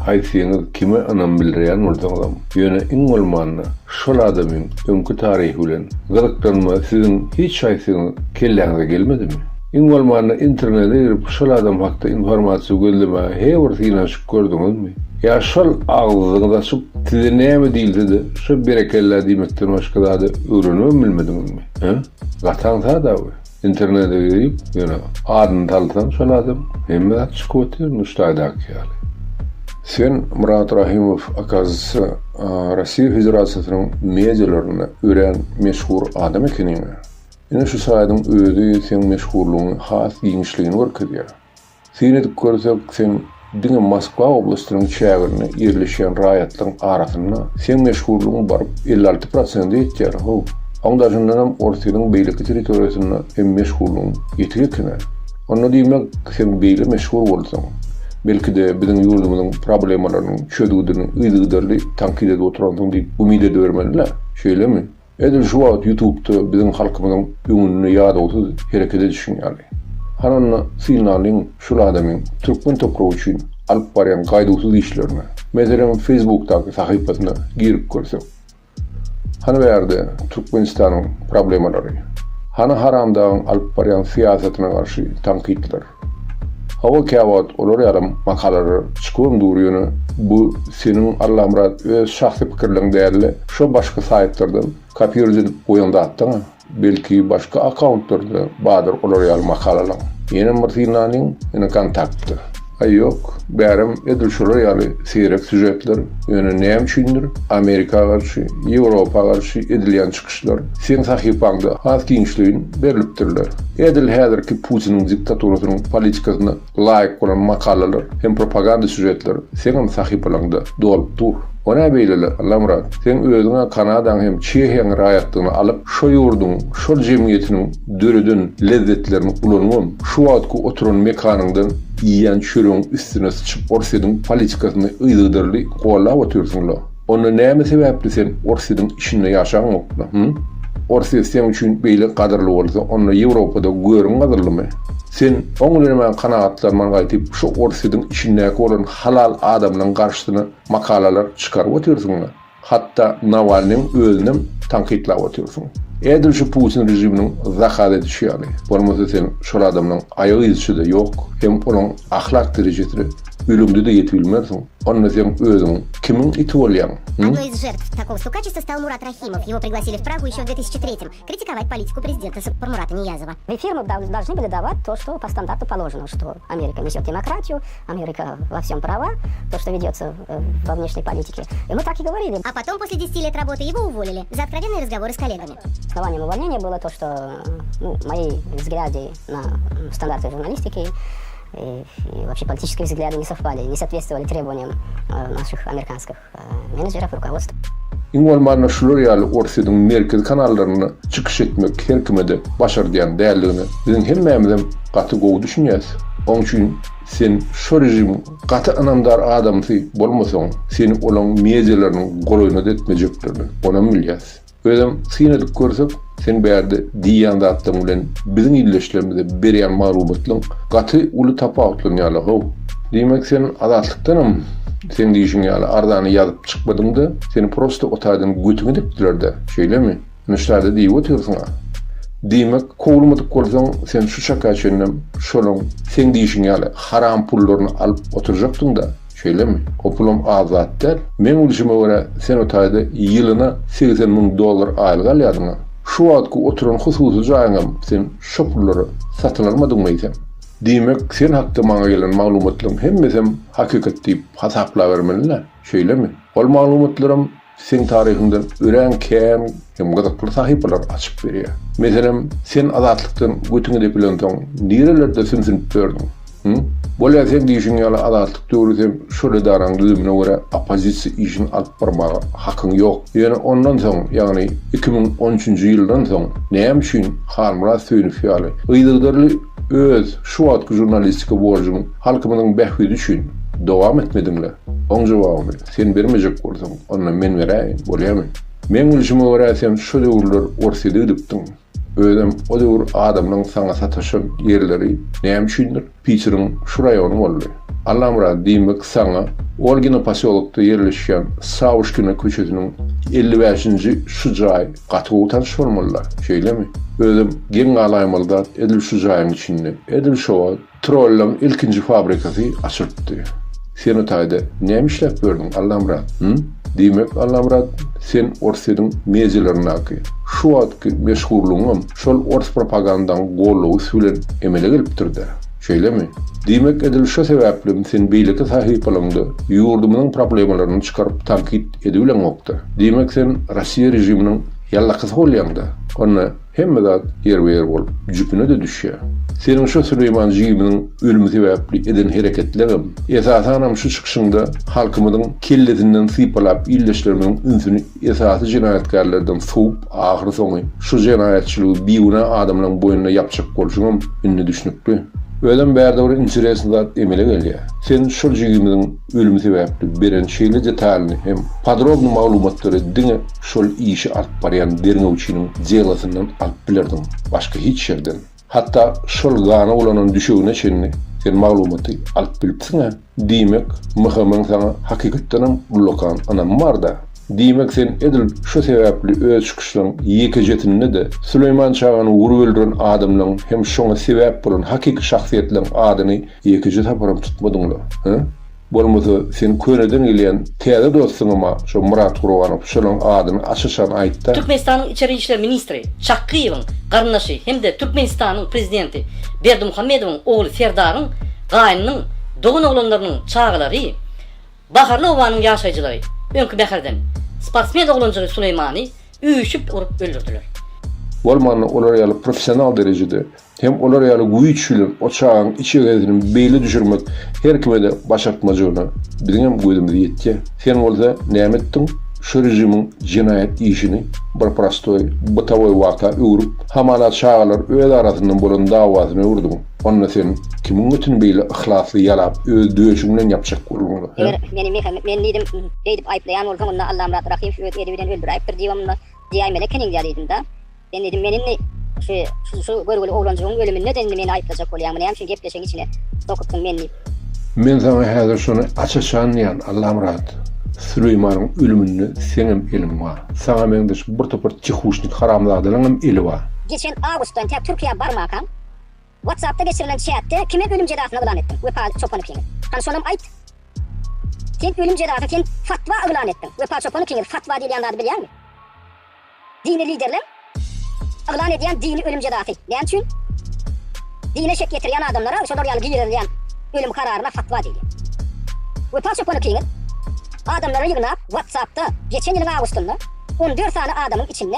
haýsyňyz kime ynam bildirýän bolsaňyzam, ýöne iň bolmanda şol adamyň öňki taryhy bilen gyzyklanma siziň hiç haýsyňyz kelläňize gelmedimi? Iň bolmanda internete girip şol adam hakda informasiýa gözlemäge he bir synanyşyp gördüňizmi? Ýa şol agzyňyzy açyp size näme diýilse-de şo berekella diýmekden başga zady öwrenibem bilmediňizmi? Hä? Gaty aňsat-a bu. Internete girip, ýöne adyny salsaň şol adam, hemme zat çykyp otyr Nuştaýdaky ýaly. Sen Myrat Rahymow okazysy Rossiýa Federasiýasynyň medialarynda örän meşhur adam ekeniňä. Ine şu saýdyň özi seň meşhurlygyňy has giňişligini görkezýär. Syn edip görsek, sen diňe Moskwa oblastynyň çäginde ýerleşýän raýatlaryň arasynda seň meşhurlygyň baryp 56 prosente ýetýär, how. Oň daşyndanam Orsýetiň beýleki territoriýasynda hem meşhurlygyň ýetik eken-ä. Onda diýmek, sen beýle meşhur bolsaň, belki-de biziň ýurdumyzyň problemalarynyň çözgüdini yzygiderli tankyt edip oturansyň diýip umyt edibermeli-dä, şeýlemi? Edil şu wagt ýutubda biziň halkymyzyň öňünde ýadawsyz hereket edişiň ýaly. Hany onda synlalyň şul adamyň türkmen topragy üçin alyp barýan gaýduwsyz işlerini. Meselem feýsbukdaky sahypasyna girip görsek. Hany bärde Türkmenistanyň problemalary. Hany haramdagyň alyp barýan syýasatyna garşy tankytlar. Hawa käwagt olar ýalam makalalar çykybam dur ýöne bu seniň Allamyrat öz şahsy pikirleň dälde şo başga saýtlardan kopirowat edip goýan zatdaňa belki başga akkauntlarda bardyr olar ýaly makalalaň. Ýenem bir synlanyň ine kontaktda. Aý ýok bärem edil şolar ýaly seýrek sýužetler ýöne näme üçindir Amerika garşy Ýewropa garşy edilýän çykyşlar seň sahypaňda has giňişleýin berlipdirler. Edil häzirki Putiniň diktaturasynyň politikasyna laýyk bolan makalalar hem propaganda sýužetler seňem sahypalaňda dolup dur. O nä beýlele, Allamyrat? Seň özüň-ä Kanadaň hem Çehiýaň raýatlygyny alyp, şo ýurduň, şol jemgyýetiniň döreden lezzetlerini ulanybam, şu wagtky oturan mekanyňdan iýýän çöregiň üstüne syçyp Orsýetiň politikasyny yzygiderli gollap otyrsyň-la. Onda näme sebäpli sen Orsýetiň içinde ýaşaňokla, hü? Orsýet seň üçin beýle gadyrly bolsa, onda Ýewropada görüň gadyrlymy? Sen oň bilenem kanagatlanman gaýtyp şu Orsýetiň içindäki bolan halal adamlaň garşysyna makalalar çykaryp otyrsyň-la. Hatda Nawalnyň özünem tankytlap otyrsyň. Edil şu Putin režiminiň zakaz edişi ýaly. Bolmasa sen şol adamlaň aýak yzçy-da ýok, hem olaň ahlak derejesine ölüňde-de ýetibilmersiň. Onda seň özüň kimiň iti bolýaň, hü? Одной из жертв такого стукачества стал Мурат Рахимов. Его пригласили в Прагу еще в 2003-м критиковать политику президента Сапармурата Ниязова. В эфир мы должны были давать то, что по стандарту положено, что Америка несет демократию, Америка во всем права, то, что ведется э, во внешней политике. И мы так и говорили. А потом, после 10 лет работы, его уволили за откровенные разговоры с коллегами. Основанием увольнения было то, что ну, мои взгляды на стандарты журналистики и, и вообще политические взгляды не совпали, не соответствовали требованиям э, наших американских э, менеджеров, руководства. Iň bolmanda şular ýaly Orsýetiň merkezi kanallarynda çykyş etmek her kime-de başardýan däldigine biziň hemmämizem gaty gowy düşünýäs. Oň üçin sen şo režimiň gaty ynamdar adamsy bolmasaň, seni olaň medialarynyň golaýyna-da etmejeklerini onam bilýäs. Özem syn edip görsek, seň bärde diýýän zatlaryň bilen biziň ildeşlerimize berýän maglumatlaň gaty uly tapawutlanýarlar how. Diýmek sen Azatlykdanam seň diýşiň ýaly arzany ýazyp çykmadyňda, seni prosto o taýdan götüňe depdiler-dä, şeýlemi? Indi şu taýda diýip otyrsyň-a. Diýmek, kowulmadyk bolsaň, sen şu çaka çenlem şolaň seň diýşiň ýaly haram pullaryny alyp oturjakdyň-da. Şeýlemi? O pulam az zat däl. Meň bilşime görä, sen o taýda ýylyna 80 müň dollar aýlyk alýardyň-a. Şu wagtky oturan hususy jaýyňam sen şo pullara satyn almadyňmy eýsem? Diýmek, sen hakda maňa gelen maglumatlaryň hemmesem hakykat diýip hasaplabermeli-dä, şeýlemi? Ol maglumatlaram seň taryhyňdan örän kän hem gyzykly sahypalar açyp berýär. Meselem, sen Azatlykdan götüňe depilensoň nirelerde sümsünip ýördüň? Hü? Bolýa seň diýşiň ýaly Azatlyk döwri sen şol edaraň düzümine görä oppozisiýa işini alyp barmaga hakyň ýok. Ýöne ondan soň, ýagny 2013-nji ýyldan soň näme üçin Halmyrat Söýünow ýaly yzygiderli öz şu wagtky žurnalistika borjuňy halkymyzyň bähbidi üçin dowam etmediňle? Oň jogabyny sen bermejek bolsaň, onda men beräýin, bolýamy? Meň bilşime görä sen şo döwürler Orsýede gidipdiň. Özem o döwür adamlaň saňa sataşan ýerleri näme üçindir Piteriň şu raýony boldy. Allamyrat, diýmek saňa Olgino posýolokda ýerleşýän Sawuşkina köçesiniň 55-nji şu jaý gaty gowy tanyş bolmaly-la, şeýlemi? Özem geň galaýmaly zat edil şu jaýyň içinde, edil şo wagt Trollaň ilkinji fabrikasy açylypdy. Sen o taýda näme işläp ýördüň, Allamyrat, hü? Diýmek, Allamyrat, sen Orsýetiň medialaryndaky şu wagtky meşhurlygyňam şol ors propagandaň goldawy üsti bilen emele gelipdir-dä, şeýlemi? Diýmek, edil şo sebäplem sen beýleki sahypalaňda ýurdumyzyň problemalaryny çykaryp tankyt edibileňok-da. Diýmek, sen Rossiýa režiminiň ýallakysy bolýaň-da. Onda Hemme zat ýerbe-ýer bolup, jüpüne-de düşýär. Seniň şo Süleýman jigimiziň ölümi sebäpli eden hereketleňem, esasanam şu çykyşyňda halkymyzyň kellesinden sypalap ildeşlerimiziň ünsüni esasy jenaýatkärlerden sowup ahyrsoňy şu jenaýatçylygy bigünä adamlaň boýnuna ýapjak bolşuňam indi düşnükli. Özem bärde bir interesny zat emele gelýär. Sen şol jigimiziň ölümi sebäpli beren şeýle detalyny hem podrobny maglumatlary diňe şol işi alyp barýan derňewçiniň delasyndan alyp bilerdiň, başga hiç ýerden. Hatda şol gana bulanan düşegine çenli sen maglumaty alyp bilipsiň-ä? Diýmek, MHM-iň saňa hakykatdanam ullakan ynamy bar-da? Diýmek, sen edil şo sebäpli öz çykyşlaň ýekejesinde-de Süleýman çagany urup öldüren adamlaň hem şoňa sebäp bolan hakyky şahsyýetleň adyny ýekeje saparam tutmadyň-la, hä? Bolmasa sen köneden gelýän täze dostuňama şo Myrat Gurbanow şolaň adyny aç-açan aýtda. Türkmenistanyň Içeri işler ministri Çakgyýewiň garyndaşy hem-de Türkmenistanyň Prezidenti Berdimuhamedowyň ogly Serdaryň gaýnynyň doganoglanlarynyň çagalary Baharly obanyň ýaşaýjylary öňki Bäherden sportsmen oglanjygy Suleýmany üýşüp urup öldürdiler. Bolmanda olar ýaly professional derejede Hem olar ýaly güýç bilen o çagaň içegesini beýle düşürmek her kime-de başartmajygyna biziňem gözümiz ýetýär. Sen bolsa näme etdiň? Şu režimiň jenaýat işini bir prostoý bytawoý waka öwrüp, hamala çagalar öz arasynda bolan dawasyna öwürdiň. Onda sen kimiň götüni beýle yhlasly ýalap öz döşüň bilen ýapjak bolduň-la, hä? Eger meni Mehe men diýdim, beýdip aýyplaýan bolsaň onda Allamyrat Rahymow öz eli bilen öldüräýipdir diýibem onda diýäýmeli ekeniň diýä diýdim-da. Sen diýdim, men indi şu şu şu görgüli oglanjygyň ölüminde-de indi meni aýyplajak bolýaňmy, näme üçin gepleşigiň içine sokupsyň meni diýip. Men saňa häzir şony aç-açan diýýän, Allamyrat. Süleýmanyň ölüminde seňem eliň bar. Saňa meňzeş bir topar tihuşnik haramzadalaňam eli bar. Geçen awgustda entäk Türkiýä barmakaň, WhatsAppda geçirilen çätde kime ölüm jezasyny yglan etdiň, Wepa çopan ikiňiz? Hany şonam aýt. Sen ölüm jezasy, sen fatwa yglan etdiň, Wepa çopan ikiňiz fatwa diýilýän zady bilýäňmi? Dini liderler yglan edýän dini ölüm jezasy. Näme üçin? Dine şek ýetirýän adamlara şolar ýaly girizilýän ölüm kararyna fatwa diýilýär. Wepa çopan ikiňiz adamlary ýygnap WhatsAppda geçen ýylyň awgustynda 14 sany adamyň içinde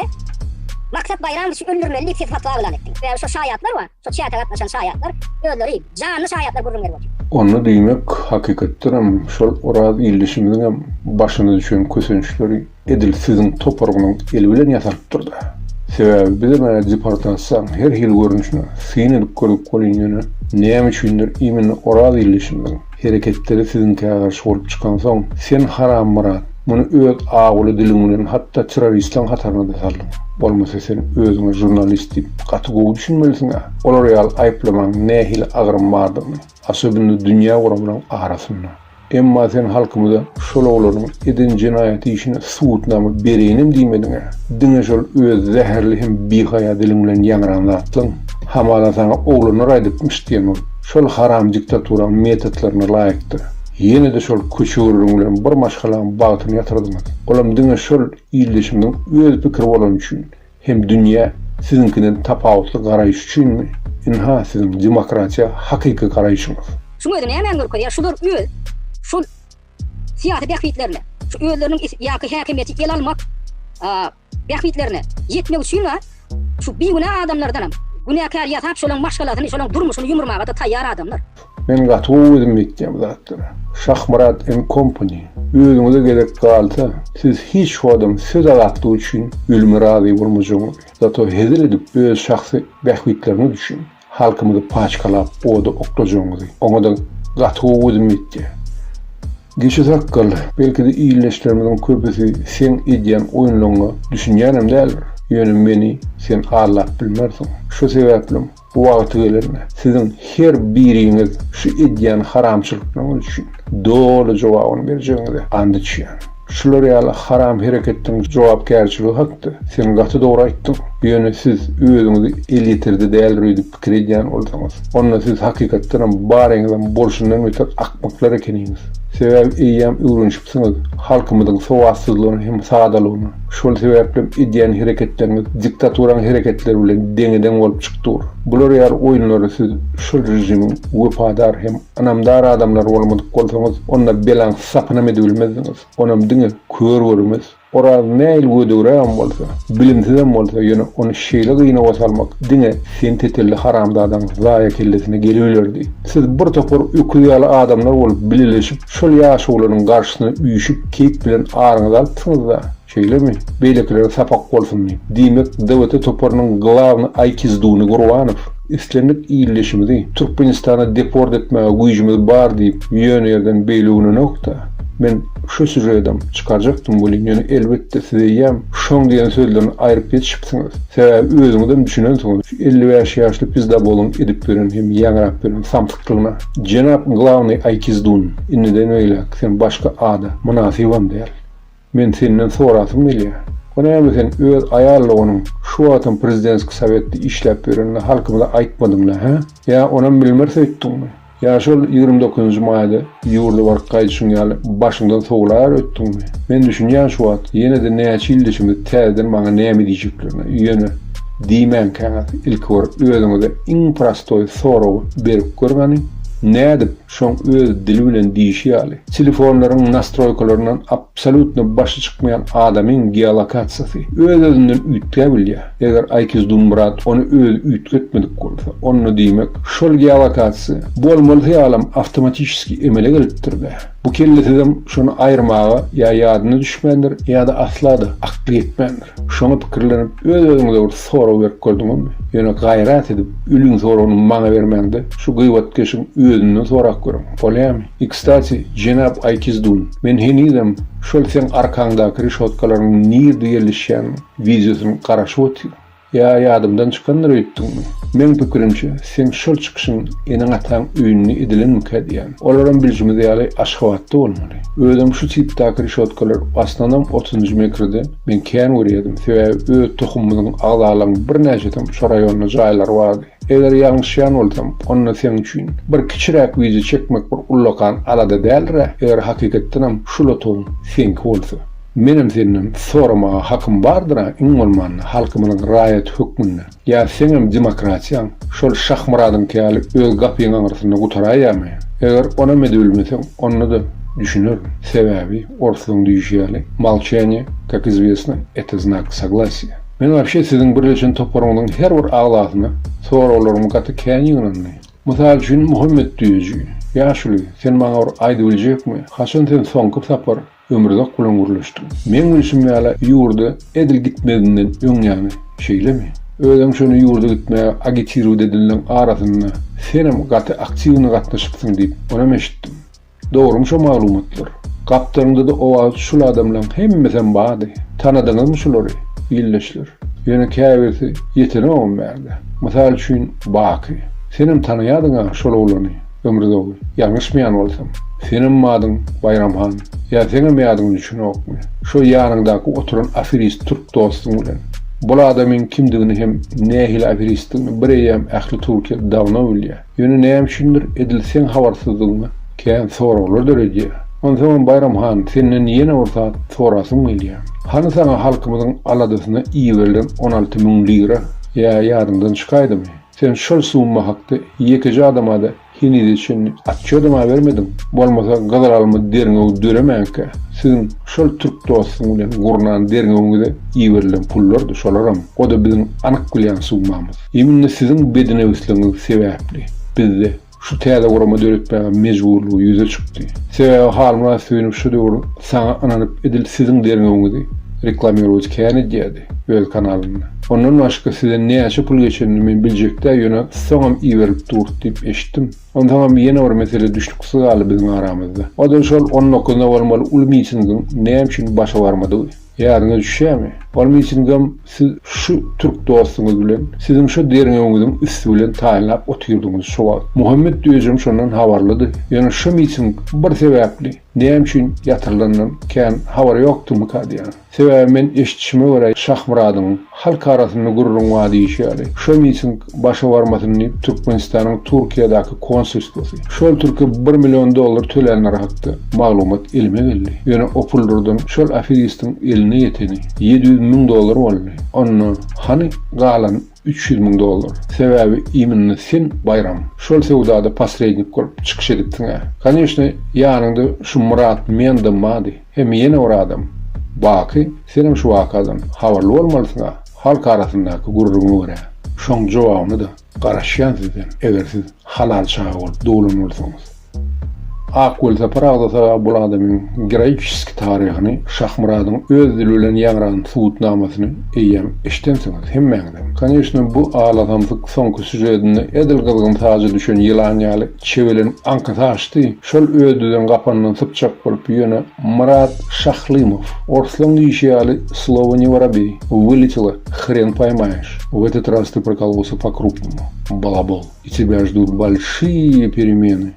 Maksat Baýramowiçi öldürmeli diýip siz fatwa yglan etdiňiz. Sebäbi şo şaýatlar bar, şo çäte gatnaşan şaýatlar özleri janly şaýatlar gürrüň berip otyr. Onda diýmek hakykatdanam şol Oraz ildeşimiziňem başyna düşen kösençleri Edil siziň toparyňyzyň eli bilen ýasalypdyr-da. Sebäbi bizem-ä deportasiýaň her hili görnüşine syn edip gördük welin ýöne näme üçindir imенно Oraz ildeşimiziň hereketleri siziňkä garşy bolup çykansoň sen Harammyrat. Muny öz awuly diliň bilen hatda terroristleriň hataryna-da saldyň. Bolmasa sen özüňe žurnalist diýip gaty gowy düşünmelisiň-ä, olar ýaly aýyplamaň nähili agramy bardygyny, asobinno dünýä guramalaryň arasynda. Emma sen halkymyza şol oglanyň eden jenaýat işine subutnama bereýinem diýmediň-ä. Diňe şol öz zäherli hem bihaýa diliň bilen ýaňran zatlaň. Hamala saňa oglanlar aýdypmyş diýen bolup, şol haram diktaturaň metodlaryna laýykda, ýene-de şol köçe gürrüň bilen bir maşgalaň bagtyny ýatyrdyňyz. Olam diňe şol ildeşimiziň öz pikiri bolany üçin hem dünýä siziňkiden tapawutly garaýşy üçinmi? Ynha siziň demokratiýa hakyky garaýşyňyz. Şuň özi nämäni görkezýär? Şular öz şol syýasy bähbitlerine, şu özleriniň ýaňky häkimiýeti ele almak bähbitlerine ýetmek üçin şu bigünä adamlardanam günäkär ýasap şolaň maşgalasyny, şolaň durmuşyny ýumurmaga-da taýýar adamlar. Men gaty gowy gözüm ýetýär bu zatlara. Şahmyrat and Company, özüňize gezek galsa, siz hiç wagtam söz azatlygy üçin ölüme razy bolmajagyňyzy, zato hezil edip öz şahsy bähbitleriňiz üçin halkymyzy paçkalap oda oklajagyňyzy, oňa-da gaty gowy gözüm ýetýär. Geçi sakgal, belki-de ildeşlerimiziň köpüsi seň edýän oýunlaryňa düşünýänem däldir, ýöne meni sen aldap bilmersiň. Şo sebäplem Bu wagty gelende, siziň her biriňiz şu edýän haramçylyklaryňyz üçin doly jogabyny berjegiňize and içýän. Şular ýaly haram hereketdiň jogapkärçiligi hakda sen gaty dogry aýtdyň. Ýöne siz özüňizi elýeterli däldir öýdüp pikir edýän bolsaňyz, onda siz hakykatdanam baryňyzam bolşundan beter akmaklar ekeniňiz. Sebäbi eýýäm öwrenişipsiňiz halkymyzyň sowatsyzlygyna hem sadalygyna. Şol sebäplem edýän hereketleriňiz diktaturaň hereketleri bilen deňe-deň bolup çykyp dur. Bular ýaly oýunlary siz şol režimiň wepadar hem ynamdar adamlary bolmadyk bolsaňyz, onda belaň sapynam edibilmezdiňiz. Onam diňe kör görmez. Oraz nähili gödegrägem bolsa, bilimsizem bolsa, ýöne ony şeýle gynawa salmak diňe sen tetelli haramzadaň zaýa kellesine gelibilerdi. Siz bir topar öküz ýaly adamlar bolup bileleşip Şol ýaş oglanyň garşysyna üýşüp keýp bilen aryňyzy alypsyňyz-da, şeýlemi? Beýlekilere sapak bolsun diýip. Diýmek, DWT toparynyň glawny aýkizduny Gurbanow, islendik ildeşimizi Türkmenistana deport etmäge güýjümiz bar diýip ýöne ýerden beýle öwünenok-da. Men şu sýužedem çykarjakdym welin, ýöne elbetde siz eýýäm şoň diýen sözlerini aýryp ýetişipsiňiz. Sebäbi özüňizem düşünensiňiz şu 55 ýaşly pizdabolyň edip ýören hem ýaňrap ýören samsyklygyna. Jenap glawnyý Aýkizdun, indiden beýläk sen başga ada mynasybam däl. Men senden sorasym gelýär. O näme sen öz aýal doganyň şu wagtam prezidentski sowetde işläp ýörenini halkymyza aýtmadyňla, hä? Ýa onam bilmeris öýtdüňmi? Ýa şol 29 nji maýda ýurda baryp gaýdyşyň ýaly başyňdan sowlaýar öýtdüňmi? Men düşünýän şu wagt ýene-de näçe ildeşimiz täzeden maňa näme diýjeklerine, ýöne diýmänkäňiz ilki bir özüňize iň prostoý soragy berip görüň hany, nädip şoň öz dili bilen diýşi ýaly, telefonlaryň nastroýkalaryndan absolýutno başy çykmaýan adamyň geolokasiýasy öz-özünden üýtgäbilýär, eger Aýkizdunmyrat ony özi üýtgetmedik bolsa, onda diýmek şol geolokasiýa bolmalysy ýalam awtomatiçeskiý emele gelipdir-dä. Bu kellesizem şony aýyrmaga ýa ýadyna düşmändir, ýa-da asla-da akly ýetmändir. Şoňa pikirlenip, öz-özüňize bir sorag berip gördüňizmi? Ýöne gaýrat edip, ölüň soragyny maňa bermäňde, şu gybatkeşiň özünden sorap görüň. Bolýamy? I kstati, jenap Aýkizdun, men henizem şol seň arkaňdaky reşotkalaryň nirde ýerleşýäniniň wideosyny garaşyp otyryn. Ýa ýadymdan çykandyr öýtdüňmi? Meň pikirimçe, seň şol çykyşyň eneň-ataň öýünde edilenmikä diýýän. Olaram bilşimiz ýaly Aşgabatda bolmaly. Özem şu tipdäki reşotkalar w osnownom otuzynjy metrde men kän görýärdim, sebäbi öz tohumymyzyň agzalaryň birnäçesem şo raýonda jaýlary bardy. Eger ýalňyşýan bolsam, onda seň üçin bir kiçiräk wideo çekmek bir ullakan alada däldir-ä, eger hakykatdanam şul otagyň seňki bolsa. Menem senden soramaga hakym bardyr-a iň bolmanda halkymyzyň raýaty hökmünde. Ýa seňem demokratiýaň şol Şahmyradyňky ýaly öz gapyň aňyrsynda gutaraýýamy? Eger onam edibilmeseň, onda-da düşünerin. Sebäbi, orslaryň diýşi ýaly, molçaniýe, kak izwesno, eto znak soglasiýa. Men wapşe siziň birleşen toparyňyzyň her bir agzasyna soraglarym gaty kän ýygnandy. Mysal üçin, Muhammet düýeji, ýaşuly, sen maňa bir aýdybiljekmi, haçan sen soňky sapar Ömürzak bilen gürleşdim. Meň bilşim ýaly ýurda edil gitmezinden öň ýany, şeýlemi? Özem şony ýurda gitmäge agitirowat edilenleň arasynda senem gaty aktiwny gatnaşypsyň diýip, onam eşitdim. Dogrymy şo maglumatlar? Gapdalyňda-da o wagt şul adamlaň hemmesem bardy. Tanadyňyzmy şulary, ildeşler? Ýöne käbirisi ýetenogam bärde. Mysal üçin, Baky. Senem tanaýadyň-a şol oglany, Ömrüzogy, ýalňyşmaýan bolsam. Senem bardyň, Baýram han. Ýa seňem ýadyňa düşenokmy? Şo ýanyňdaky oturan aferist türk dostuň bilen. Bul adamyň kimdigini hem nähili aferistdigini bireýýäm ähli Türkiýe dawno bilýär. Ýöne näme üçindir edil seň habarsyzlygyňa kän soraglar döredýär. Onsoňam Baýram han senden ýene bir zat sorasym gelýär. Hany saňa halkymyzyň aladasyna iberilen 16 müň lira ýa ýadyňdan çykaýdymy? Sen şol summa hakda ýekeje adamada henize çenli otçýodam-a bermediň. Bolmasa Gyzyl alma derňew döremänkä siziň şol türk dostuň bilen gurnan derňewiňize iberilen pullardy şolaram. O-da biziň anyk bilýän summamyz. Imенно siziň bedinebisligiňiz sebäpli bizde şu täze gurama döretmäge mejburlygy ýüze çykdy. Sebäbi Halmyrat Söýünow şu döwür saňa ynanyp edil siziň derňewiňizi reklamirowat kän edýärdi öz kanalynda. Ondan başga size näçe pul geçenini men biljekdä ýöne soňam iberilip dur diýip eşitdim. Onsoňam ýene bir mesele düşnüksiz galdy biziň aramyzda. O-da şol on dokuzynda bolmaly uly mitingiň näme üçin başa barmadygy. Ýadyňa düşýärmi? Ol mitingem siz şu türk dostuňyz bilen, siziň şo derňewiňiziň üsti bilen taýynlap otyrdyňyz şo wagt. Muhammet düýejem şondan habarlydy. Ýöne şo miting bir sebäpli näme üçin ýatyrylandan kän habary ýokdumyka diýýän. Sebäbi men eşidişime görä Şahmyradyň halk arasynda gürrüň bar diýişi ýaly, şo miting başa barmasyn diýip Türkmenistanyň Türkiýedäki konsulstwosy şol türke bir million dollar tölänleri hakda maglumat elime geldi. Ýöne o pullardan şol aferistiň eline ýeteni 700 müň dollar boldy. Onda hany galan 300 müň dollar? Sebäbi iminno sen Baýram şol söwdada posrednik bolup çykyş edipsiň-ä. Koneçno ýanyňda şu Myrat mendem bardy. Hem ýene bir adam. Baky senem şu wakadan habarly bolmalysyň-a halk arasyndaky gürrüňe görä. Şoň jogabyna-da garaşýan sizden, eger siz halal çaga bolup doglan bolsaňyz. Ak Welsapar agzasa bul adamyň geroiçeskiý taryhyny Şahmyradyň öz dili bilen ýaňran subutnamasyny eýýäm eşidensiňiz hemmäňizem. Koneçno bu alasamsyk soňky sýužetinde edil gyzgyn saja düşen ýylan ýaly çebelenip aňkasy aşdy, şol öz düzen gapanyndan sypjak bolup ýöne Myrat Şahlymow, orslaň diýşi ýaly slowo ne worobeý, wyletelo hren poýmaýeş, w etot raz ty prokololsa po krupnomu, balabol, i tebýa ždut bolşiýe peremeny,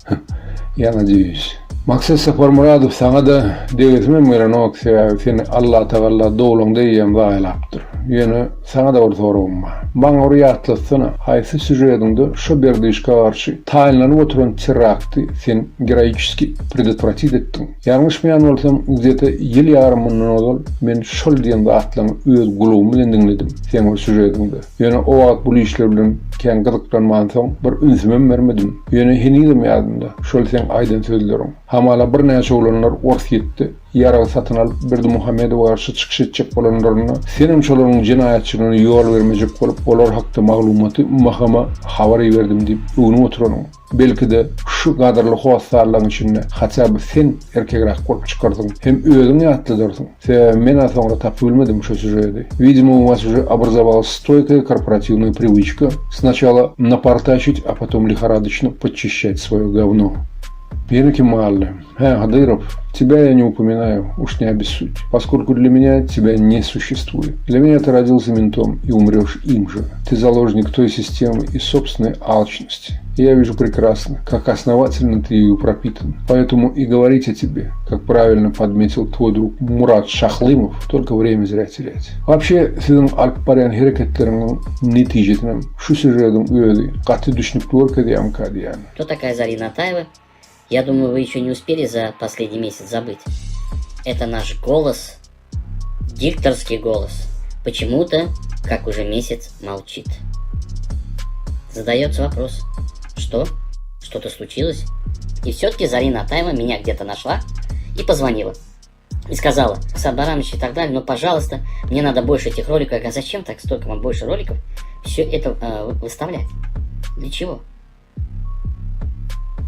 ýa nadeýus. Maksat Saparmyradow saňa-da degesimem gelenok, sebäbi seni Allatagalla doglaňda eýýäm zaýalapdyr. Ýöne Saňa-da bir soragym bar. Maňa bir ýatlatsana, haýsy sýužetiňde şo berdyşka garşy taýynlanyp oturan terakty sen geroiçeski predotwratit etdiň? Ýalňyşmaýan bolsam, gde-to ýyl ýarym mundan ozal men şol diýen zatlaňy öz gulagym bilen diňledim seň bir sýužetiňde. Ýöne o wagt bul işler bilen kän gyzyklanmansoň bir ünsümem bermedim. Ýöne henizem ýadymda şol seň aýdan sözleriň. Hamala birnäçe oglanlar Orsýetde ýarag satyn alyp Berdimuhamedowa garşy çykyş etjek bolanlarynda senem şolaryň jenaýatçylygyna ýol bermejek bolup olar hakda maglumaty MHM-a habar iberdim diýip öwnüp oturanyň. Belki-de şu gadyrly hossarlaryň içinde haça by sen erkegräk bolup çykarsyň hem özüň ýatladarsyň. Sebäbi men-ä soňra tapyp bilmedim şu sýužeti. Widimo u was уже obrazowalась stойкая korporatiwная priwyçka snaçala naportaçit, a potom lihoradyçno podçişçat svoýo gawno. Ýene kim galdy? Hä, Hydyrow, тебя я не упоминаю, уж не обессудь, поскольку для меня тебя не существует. Для меня ты родился ментом и умрешь им же. Ты заложник той системы и собственной алчности. Я вижу прекрасно, как основательно ты ею пропитан. Поэтому и говорить о тебе, как правильно подметил твой друг Мурат Шахлымов, только время зря терять. Вообще, siziň alyp barýan hereketleriňiň netijesinem şu sýužetiň özi gaty düşnükli görkezýärmikä diýýän. Кто такая Зарина Атаева? Я думаю, вы еще не успели за последний месяц забыть. Это наш голос, дикторский голос. Почему-то, как уже месяц, молчит. Задается вопрос, что? Что-то случилось? И все-таки Зарина Атаева меня где-то нашла и позвонила. И сказала, Сад Барамович и так далее, но, пожалуйста, мне надо больше этих роликов. Я говорю, а зачем так столько вам больше роликов? Все это э, выставлять? Для чего?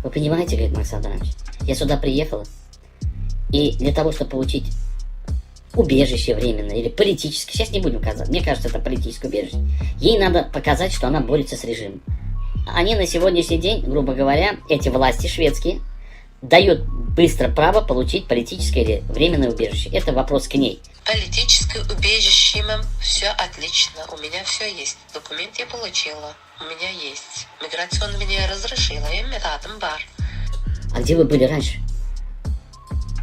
Вы понимаете, говорит Макс Адамович, я сюда приехала, и для того, чтобы получить убежище временное или политическое, сейчас не будем казать, мне кажется, это политическое убежище, ей надо показать, что она борется с режимом. Они на сегодняшний день, грубо говоря, эти власти шведские, дают быстро право получить политическое или временное убежище. Это вопрос к ней. Политическое убежище все отлично, у меня все есть. Документ я получила, у меня есть. Миграционный меня разрешила, hemme zadym bar. А где вы были раньше?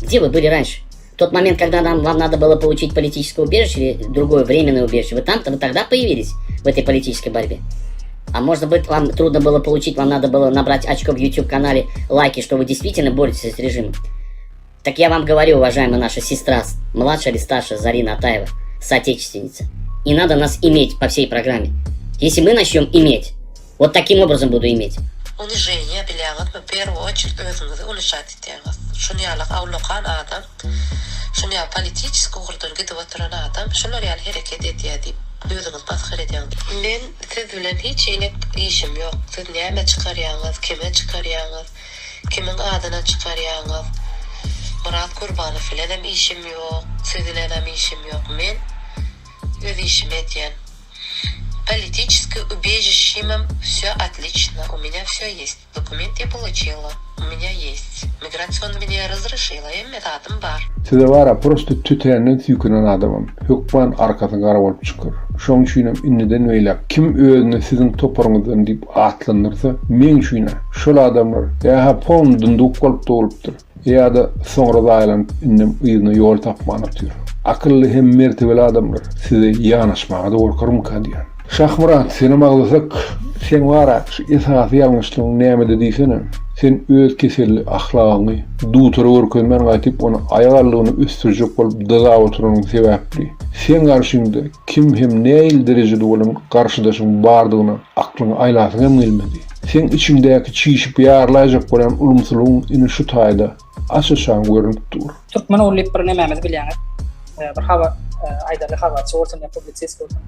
Где вы были раньше? В тот момент, когда нам, вам надо было получить политическое убежище или другое временное убежище, вы там-то, вы тогда появились в этой политической борьбе? А может быть, вам трудно было получить, вам надо было набрать очко в YouTube-канале, лайки, что вы действительно боретесь с режимом. Так я вам говорю, уважаемая наша сестра, младшая или старшая Зарина Атаева, соотечественница, не надо нас иметь по всей программе. Если мы начнем иметь, вот таким образом буду иметь. Унижение bilýäňizmi, первую очередь özüňizi унижать etýäňiz. Şuny ýaly awlakan adam, şuny ýaly политический ugurdan gidip oturan adam şular ýaly hereket edýär diýip özüňizi masgara edýäňiz. Men siz bilen hiç hili işim ýok. Siz näme çykarýaňyz, kime çykarýaňyz, kimiň adyna çykarýaňyz. Myrat Gurbanow bilenem işim ýok, siz bilenem işim ýok. Men öz işimi edýän. Политическое убежище все отлично, у меня все есть. Документ я получила, у меня есть. Миграционный меня разрешила, hemme zadym bar. Size bara prosto tötänden süýkenen adamam hökman arkasy gara bolup çykar. Şoň üçinem indiden beýläk kim özüni siziň toparyňyzdan diýip atlandyrsa, meň üçin-ä şol adamlar ýa-ha polny dynduk bolup dogulypdyr, Ýa-da soňra zaýalanyp indem yzyna ýol tapman otyr. Akylly hem mertebeli adamlar size ýanaşmaga-da gorkarmyka diýýän. Şahmyrat, senem agzasak, seň bar-a şu esasy ýalňyşlygyň nämede diýsene. Sen öz keselli ahlagyňy dutara görkezmän gaýtyp ony aýak aldygyna ösdürjek bolup dyzap oturanyň sebäpli, seň garşyňda kim hem nähili derejede bolan garşydaşyň bardygyna aklyňy aýlasyň hem gelmedi. Seň içiňdäki çişip ýarylaýjak bolýan ulumsylygyň ine şu taýda aç-açan görnüp dur. Türkmen ogly diýip bir nemämizi bilýäňiz. Bir habar aýdaly habarçy bolsun ýa publisist bolsun.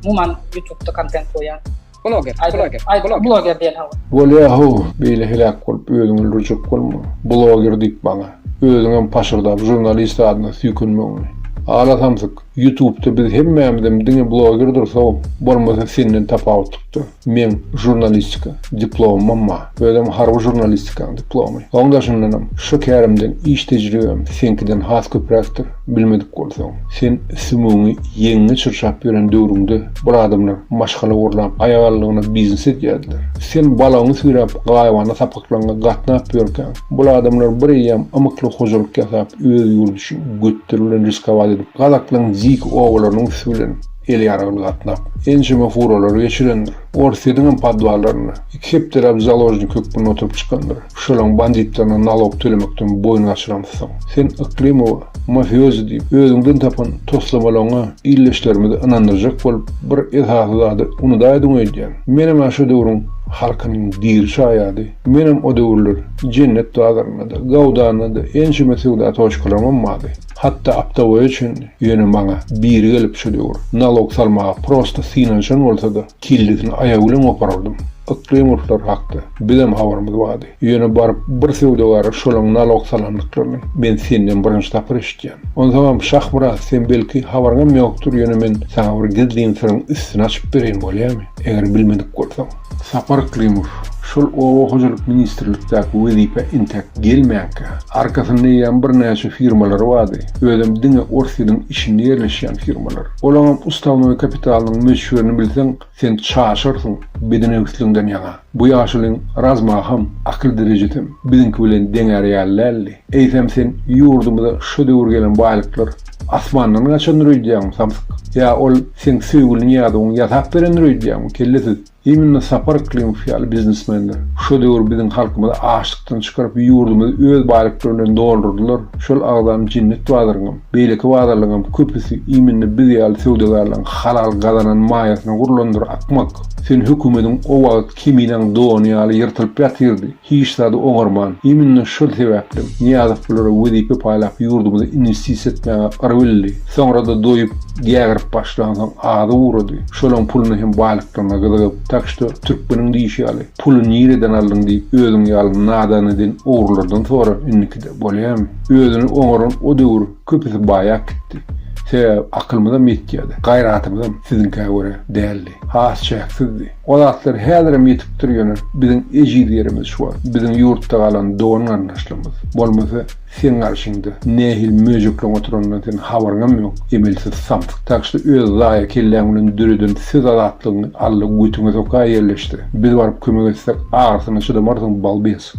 Umuman ýutubda kontent goýýan. Bloger, bloger, bloger. Bloger diýen hawa. Bolýa how, beýle heläk bolup özüňi öldürjek bolma. Bloger diýip maňa. Özüňem paşyrdap žurnalist adyna süýkenmegiňi. Ala samsyk, ýutubda biz hemmämizem diňe blogerdiris-ow, bolmasa senden tapawutlykda. Meň žurnalistika diplomymam bar. Özem harby žurnalistikanyň diplomy. Oň daşyndanam şu kärimden iş tejribem seňkiden has köpräkdir, bilmedik bolsaň. Sen sümügiňi ýeňiňe çyrşap ýören döwrüňde bul adamlar maşgala gurlap aýagallygyna biznes edýärdiler. Sen balagyňy süýräp gaýybana sapaklaryňa gatnap ýörkäň, bul adamlar bir eýýäm ymykly hojalyk ýasap öz ýurdy üçin götleri bilen riskowat edip gazaklaryň dik obalarynyň üsti bilen el ýaragly gatnap, ençeme furalary geçirendir. Orsýetiňem podwallarynda iki hepdeläp založnik hökmünde oturyp çykandyr. Şolaň banditlerine nalog tölemekden boýun gaçyramyzsoň. Sen Yklymowa mafiozi diýip, özüňden tapan toslamalaňa ildeşlerimizi ynandyrjak bolup, bir esasy zady unudaýdyň öýdýän. Menem-ä şo döwrüň halkynyň diri şaýady. Menem o döwürler Jennet bazarynda-da, Gawdanda-da ençeme söwda toçkalarymam bardy. Hatda optowoýa çenli. Ýöne maňa biri gelip şu döwür nalog salmaga prosta synanyşan bolsa-da kellesini aýagy bilen goparardym. Yklymowylar hakda bizem habarymyz bardy. Ýöne baryp bir söwdagäre şolaň nalog salandyklaryny men senden birinji sapar eşitýän. Onsoňam Şahmyrat sen belki habaryňam ýokdur ýöne men saňa bir gizlin syryň üstüni açyp bereýin bolýamy eger bilmedik bolsaň. Sapar Yklymow şol oba hojalyk ministrlikdäki wezipä intäk gelmänkä, arkasynda eýýäm birnäçe firmalary bardy, özem diňe Orsýetiň içinde ýerleşýän firmalar. Olaňam ustawnoý kapitalynyň möçberini bilseň, sen çaşarsyň bedenewsligiňden ýaňa. Bu ýaşulyň razmaham, akyl derejesem biziňki bilen deňär ýaly däldi. Eýsem sen ýurdumyza şo döwür gelen baýlyklar asmandan gaçandyr öýdýäňmi, samsyk? Ýa ol seň söýgüli Nyýazowyň ýasap berendir öýdýäňmi, kellesiz? Iminno Sapar Yklymow ýaly biznesmenler şo döwür biziň halkymyzy açlykdan çykaryp ýurdumyzy öz baýlyklary bilen doldurdylar, şol agzan jennet bazaryňam, beýleki bazarlaryňam köpüsi iminno biz ýaly söwdagärleriň halal gazanan maýasyna gurlandyr akmak! Sen hökümediň o wagt keminäň dony ýaly ýyrtylyp ýatyrdy, hiç zady oňarman, iminno şol sebäplem Nyýazow bulara wezipe paýlap ýurdumyza inwestisiýa etmäge yrbildi, soňrada doýup gägirip başlansoň azy gurady, şolaň puluny hem baýlyklaryna gyzygyp, tak şto türkmeniň diýşi ýaly puly nireden aldyň diýip özüň ýaly nadan eden ogrulardan sora indikide bolýamy? Özüni oňaran o döwür köpüsi baýap gitdi. Sebäbi akylymyzam ýetýärdi, gaýratymyzam siziňkä görä däldi. Has çäksizdi. O zatlar häzirem ýetipdir ýöne biziň ejiz ýerimiz şu wagt biziň ýurtda galan dogan-garyndaşlarymyz. Bolmasa seň garşyňda nähili möjekleň oturanyndan sen habaryňam ýok, emelsiz samsyk. Tak şda öz zaýa kelläň bilen döreden söz azatlygyňy alla götüňe sokaý ýerleşdir. Biz baryp kömek etsek agyrsyna çydamarsyň balbes.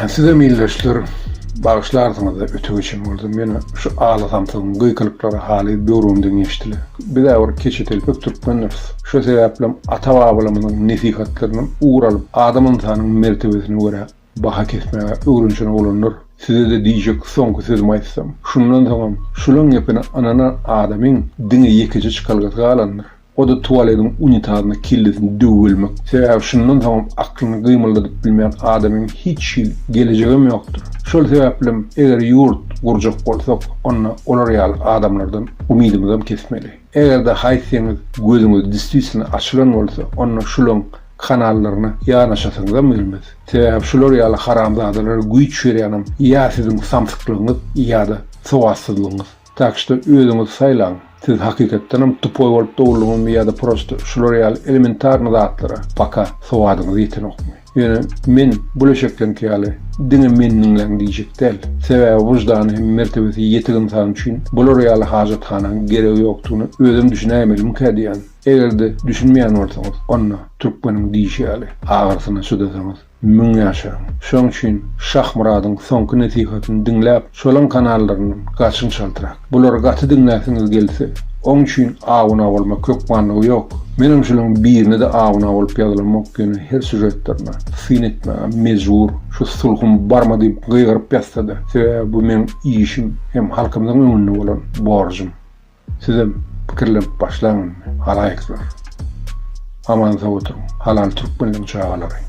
Sizem ildeşler bagyşlarsyňyzda öte geçen bolsam ýöne şu ala samsygyň gykylyklary haly böwrümden geçdile. Biz-ä bir keçe telpek türkmendiris. Şo sebäplem ata-babalarymyzyň nesihatlaryndan ugur alyp adam ynsanyň mertebesine görä baha kesmäge öwrenişen oglanlar. Size-de diýjek soňky sözümi aýtsam, şundan soňam şulaň gepine ynanan adamyň diňe ýekeje çykalgasy galandyr. O-da tualediň unitazyna kellesini döwüp ölmek. Sebäbi şundan soňam aklyny gymyldadyp bilmeýän adamyň hiç hili gelejegem ýokdur. Şol sebäplem eger ýurt gurjak bolsak, onda olar ýaly adamlardan umydymyzam kesmeli. Eger-de haýsyňyz gözüňiz distwitilno açylan bolsa, onda şulaň kanallaryna ýanaşasyňyzam gelmez. Sebäbi şular ýaly haramzadalara güýç berýänem ýa siziň samsyklygyňyz ýa-da sowatsyzlygyňyz. Tak şto özüňiz saýlaň. Siz hakykatdanam tupoý bolup doguldyňyzmy ýa-da prosto şular ýaly elementarny zatlara paka sowadyňyz ýetenokmy? Ýöne men bul eşekleňki ýaly diňe meni diňläň diýjek däl. Sebäbi wyždany hem mertebesi ýetik ynsan üçin bular ýaly hajathanaň geregi ýokdugyna özem düşünäýmelimkä diýýän. Eger-de düşünmeýän bolsaňyz, onda türkmeniň diýşi ýaly agyrsyna çydasaňyz Müň ýaşaň. Şoň üçin Şahmyradyň soňky nesihatyny diňläp, şolaň kanallaryndan gaçyň çaltrak. Bulary gaty diňläsiňiz gelse, oň üçin abuna bolmak hökmanlygy ýok. Menem şolaň birine-de abuna bolup ýazylamok, ýöne her sýužetlerine syn etmäge mejbur. Şu sulhum barma diýip gygyryp ýatsa-da, sebäbi bu meň işim hem halkymyzyň öňünde bolan borjum. Sizem pikirlenip başlaň indi, halaýyklar. Aman sag oturyň, halal türkmenleň çagalary.